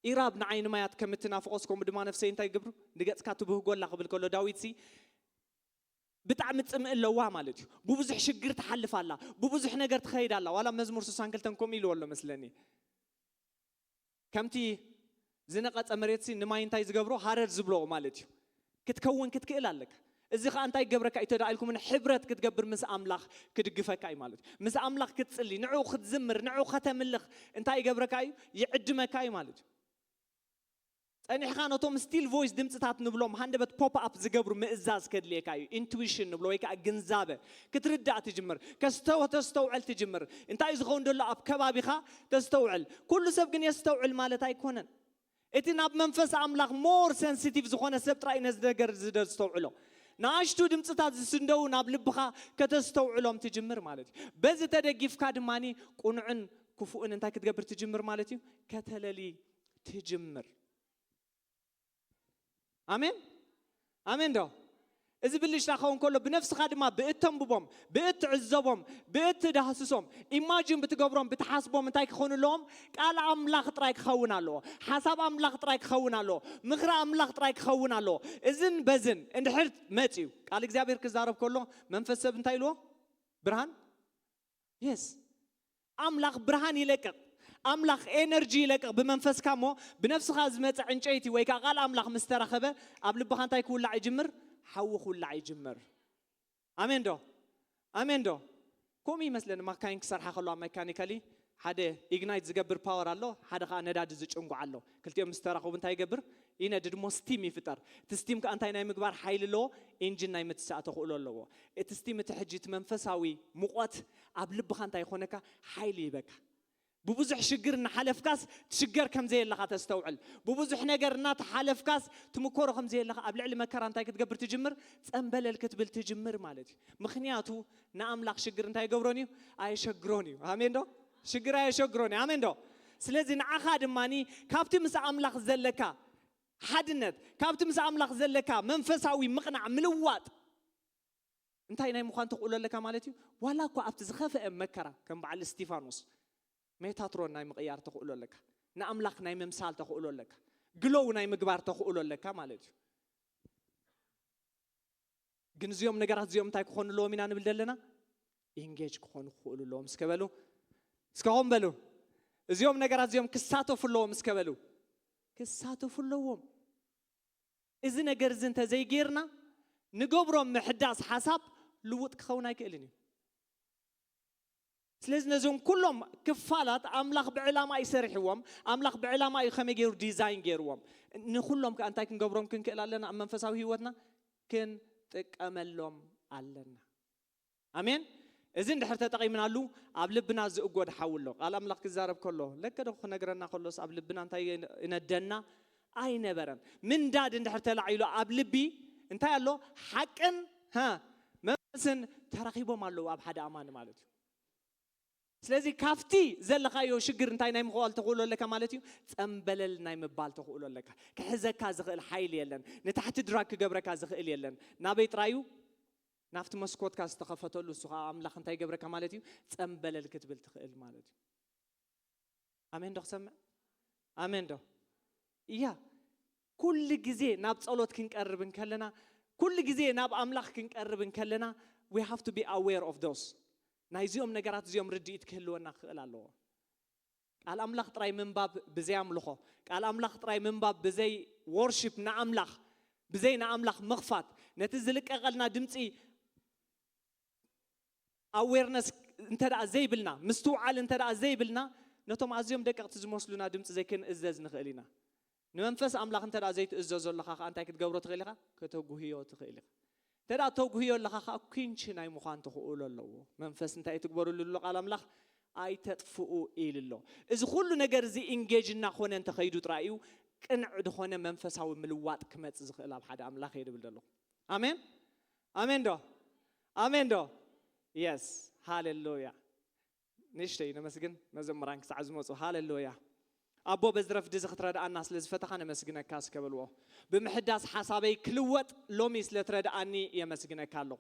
ኢራብ ንዓይኒ ማያት ከም እትናፍቆስ ከምኡ ድማ ነፍሰይ እንታይ ይገብሩ ንገጽካ ትብህጎላ ክብል ከሎ ዳዊት ሲ ብጣዕሚ ጽምእ ኣለዋ ማለት እዩ። ብብዙሕ ሽግር ትሓልፍ ኣላ፣ ብብዙሕ ነገር ትኸይድ ኣላ። ዋላ መዝሙር ስሳን ክልተን ከምኡ ኢልዎ ኣሎ መስለኒ። ከምቲ ዝነቐጸ መሬትሲ ንማይ እንታይ ዝገብሮ ሃረር ዝብሎ ማለት እዩ። ክትከውን ክትክእል ኣለካ። እዚ ኸዓ እንታይ ይገብረካ እዩ ተዳኢልኩም? ሕብረት ክትገብር ምስ ኣምላኽ ክድግፈካ እዩ ማለት እዩ። ምስ ኣምላኽ ክትጽሊ፣ ንዕኡ ክትዝምር፣ ንዕኡ ከተምልኽ እንታይ ይገብረካ እዩ? ይዕድመካ እዩ ማለት እዩ። ጸኒሕኻ ነቶም still voice ድምፅታት ንብሎም ሃንደበት pop up ዝገብሩ ምእዛዝ ከድልየካ እዩ። Intuition ንብሎ ወይ ከዓ ግንዛበ ክትርዳእ ትጅምር፣ ከተስተውዕል ትጅምር። እንታይ እዩ ዝኸውን ዘሎ ኣብ ከባቢኻ? ተስተውዕል። ኩሉ ሰብ ግን የስተውዕል ማለት ኣይኮነን። እቲ ናብ መንፈስ ኣምላኽ more sensitive ዝኾነ ሰብ ጥራይ ነዚ ነገር እዚ ዘስተውዕሎ። ንኣሽቱ ድምፅታት ዝስንደው ናብ ልብኻ ከተስተውዕሎም ትጅምር ማለት እዩ። በዚ ተደጊፍካ ድማ ቁኑዕን ክፉእን እንታይ ክትገብር ትጅምር ማለት እዩ? ከተለሊ ትጅምር። ኣሜን፣ ኣሜን ዶ? እዚ ብልሽታ ክኸውን ከሎ ብነፍስኻ ድማ ብእተንብቦም፣ ብእትዕዘቦም፣ ብእትዳህስሶም፣ ኢማጂን ብትገብሮም፣ ብትሓስቦም እንታይ ክኸውን ኣለዎም? ቃል ኣምላኽ ጥራይ ክኸውን ኣለዎ። ሓሳብ ኣምላኽ ጥራይ ክኸውን ኣለዎ። ምኽሪ ኣምላኽ ጥራይ ክኸውን ኣለዎ። እዝን በዝን እንድሕር መጽዩ ቃል እግዚኣብሔር ክዛረብ ከሎ መንፈስ ሰብ እንታይ ኢልዎ? ብርሃን የስ ኣምላኽ ብርሃን ይለቅቕ። ኣምላኽ ኤነርጂ ይለቅቕ ብመንፈስካ እሞ፣ ብነፍስኻ ዝመፀ ዕንጨይቲ ወይ ከዓ ቃል ኣምላኽ ምስ ተረኸበ ኣብ ልብኻ እንታይ ክውላዕ ይጅምር? ሓዊ ክውላዕ ይጅምር። ኣሜን ዶ? ኣሜን ዶ? ከምኡ ይመስለኒ ማካይን ክሰርሓ ከለዋ ሜካኒካሊ ሓደ ኢግናይት ዝገብር ፓወር ኣሎ፣ ሓደ ከዓ ነዳዲ ዝጭንጉ ኣሎ። ክልቲኦም ምስ ተራኸቡ እንታይ ይገብር? ይነድድ እሞ ስቲም ይፍጠር። እቲ ስቲም ከዓ እንታይ ናይ ምግባር ሓይሊ ኣለዎ? ኢንጂን ናይ ምትሳእ ተኽእሎ ኣለዎ። እቲ ስቲም እቲ ሕጂ እቲ መንፈሳዊ ሙቐት ኣብ ልብኻ እንታይ ይኾነካ? ሓይሊ ይበካ። ብብዙሕ ሽግር እናሓለፍካስ ትሽገር ከም ዘየለኻ ተስተውዕል። ብብዙሕ ነገር እናተሓለፍካስ ትምኮሮ ከም ዘየለኻ ኣብ ልዕሊ መከራ እንታይ ክትገብር ትጅምር? ጸንበለል ክትብል ትጅምር ማለት እዩ። ምኽንያቱ ንኣምላኽ ሽግር እንታይ ይገብሮን እዩ? ኣየሸግሮን እዩ። ኣሜን ዶ? ሽግር ኣየሸግሮን እዩ። ኣሜን ዶ? ስለዚ ንዓኻ ድማኒ ካብቲ ምስ ኣምላኽ ዘለካ ሓድነት፣ ካብቲ ምስ ኣምላኽ ዘለካ መንፈሳዊ ምቕናዕ፣ ምልዋጥ እንታይ ናይ ምዃን ተኽእሎ ኣለካ ማለት እዩ። ዋላ እኳ ኣብቲ ዝኸፍአ መከራ ከም በዓል እስቲፋኖስ ሜታትሮን ናይ ምቕያር ተኽእሎ ኣለካ። ንኣምላኽ ናይ ምምሳል ተኽእሎ ኣለካ። ግሎው ናይ ምግባር ተኽእሎ ኣለካ ማለት እዩ። ግን እዚኦም ነገራት እዚኦም እንታይ ክኾኑ ኣለዎም ኢና ንብል ዘለና? ኢንጌጅ ክኾኑ ክኽእሉ ኣለዎም። እስከ በሉ፣ እስከ ኾም በሉ። እዚኦም ነገራት እዚኦም ክሳተፉ ኣለዎም። እስከ በሉ፣ ክሳተፉ ኣለዎም። እዚ ነገር እዚ እንተዘይጌርና ንገብሮ ምሕዳስ ሓሳብ ልውጥ ክኸውን ኣይክእልን እዩ። ስለዚ ነዞም ኩሎም ክፋላት ኣምላኽ ብዕላማ እዩ ሰሪሕዎም። ኣምላኽ ብዕላማ እዩ ከመይ ገይሩ ዲዛይን ገይርዎም። ንኩሎም ከኣ እንታይ ክንገብሮም ክንክእል ኣለና? ኣብ መንፈሳዊ ህይወትና ክንጥቀመሎም ኣለና። ኣሜን። እዚ እንድሕር ተጠቒምናሉ ኣብ ልብና ዝእጎድ ሓዊ ኣሎ። ቃል ኣምላኽ ክዛረብ ከሎ ለከ ዶ ክነግረና ከሎስ ኣብ ልብና እንታይ ይነደና ኣይነበረን። ምንዳድ እንድሕር ተላዒሉ ኣብ ልቢ እንታይ ኣሎ? ሓቅን ሀ መንፈስን ተራኺቦም ኣለዉ ኣብ ሓደ ኣማኒ ማለት እዩ። ስለዚ ካብቲ ዘለኻዮ ሽግር እንታይ ናይ ምኽዋል ተኽእሎ ኣለካ ማለት እዩ? ጸንበለል ናይ ምባል ተኽእሎ ኣለካ። ክሕዘካ ዝኽእል ሓይሊ የለን። ንታሕቲ ድራግ ክገብረካ ዝኽእል የለን። ናበይ ጥራዩ? ናብቲ መስኮትካ ዝተኸፈተሉ እሱ ከዓ ኣምላኽ እንታይ ይገብረካ ማለት እዩ? ጸንበለል ክትብል ትኽእል ማለት እዩ። ኣሜን ዶ ክሰምዕ? ኣሜን ዶ? እያ። ኩሉ ግዜ ናብ ጸሎት ክንቀርብ እንከለና፣ ኩሉ ግዜ ናብ ኣምላኽ ክንቀርብ እንከለና we have to be aware of those። ናይዚኦም ነገራት እዚኦም ርድኢት ክህልወና ክኽእል ኣለዎ። ቃል ኣምላኽ ጥራይ ምንባብ ብዘይ ኣምልኾ፣ ቃል ኣምላኽ ጥራይ ምንባብ ብዘይ ዎርሺፕ ንኣምላኽ፣ ብዘይ ንኣምላኽ ምኽፋት፣ ነቲ ዝልቀቐልና ድምፂ ኣዌርነስ እንተ ደኣ ዘይብልና፣ ምስትውዓል እንተ ደኣ ዘይብልና፣ ነቶም ኣዝዮም ደቀቕቲ ዝመስሉና ድምፂ ዘይክንእዘዝ ንኽእል ኢና። ንመንፈስ ኣምላኽ እንተ ደኣ ዘይትእዘዞ ኣለኻ ኸኣ እንታይ ክትገብሮ ትኽእል ኢኻ? ከተጉህዮ ትኽእል ኢኻ። እንተ ደኣ ተጉህዮ ኣለኻ ኸኣ ኲንች ናይ ምዃን ተኽእሎ ኣለዎ። መንፈስ እንታይ ትግበሩሉ ኣሎ ቃል ኣምላኽ? ኣይተጥፍኡ ኢሉ ኣሎ። እዚ ኩሉ ነገር እዚ ኢንጌጅ እናኾነ እንተኸይዱ ጥራይ እዩ ቅንዕ ዝኾነ መንፈሳዊ ምልዋጥ ክመጽእ ዝኽእል ኣብ ሓደ ኣምላኽ እየ ድብል ዘለኹ። ኣሜን? ኣሜን ዶ? ኣሜን ዶ? የስ። ሃሌሉያ። ንእሽተይ ነመስግን መዘምራን ክሳዕ ዝመፁ። ሃሌሉያ። ኣቦ በዚ ረፍዲ እዚ ክትረድኣና ስለ ዝፈተኻ ነመስግነካ እስከ በልዎ። ብምሕዳስ ሓሳበይ ክልወጥ ሎሚ ስለ ትረድኣኒ የመስግነካ ኣለኹ።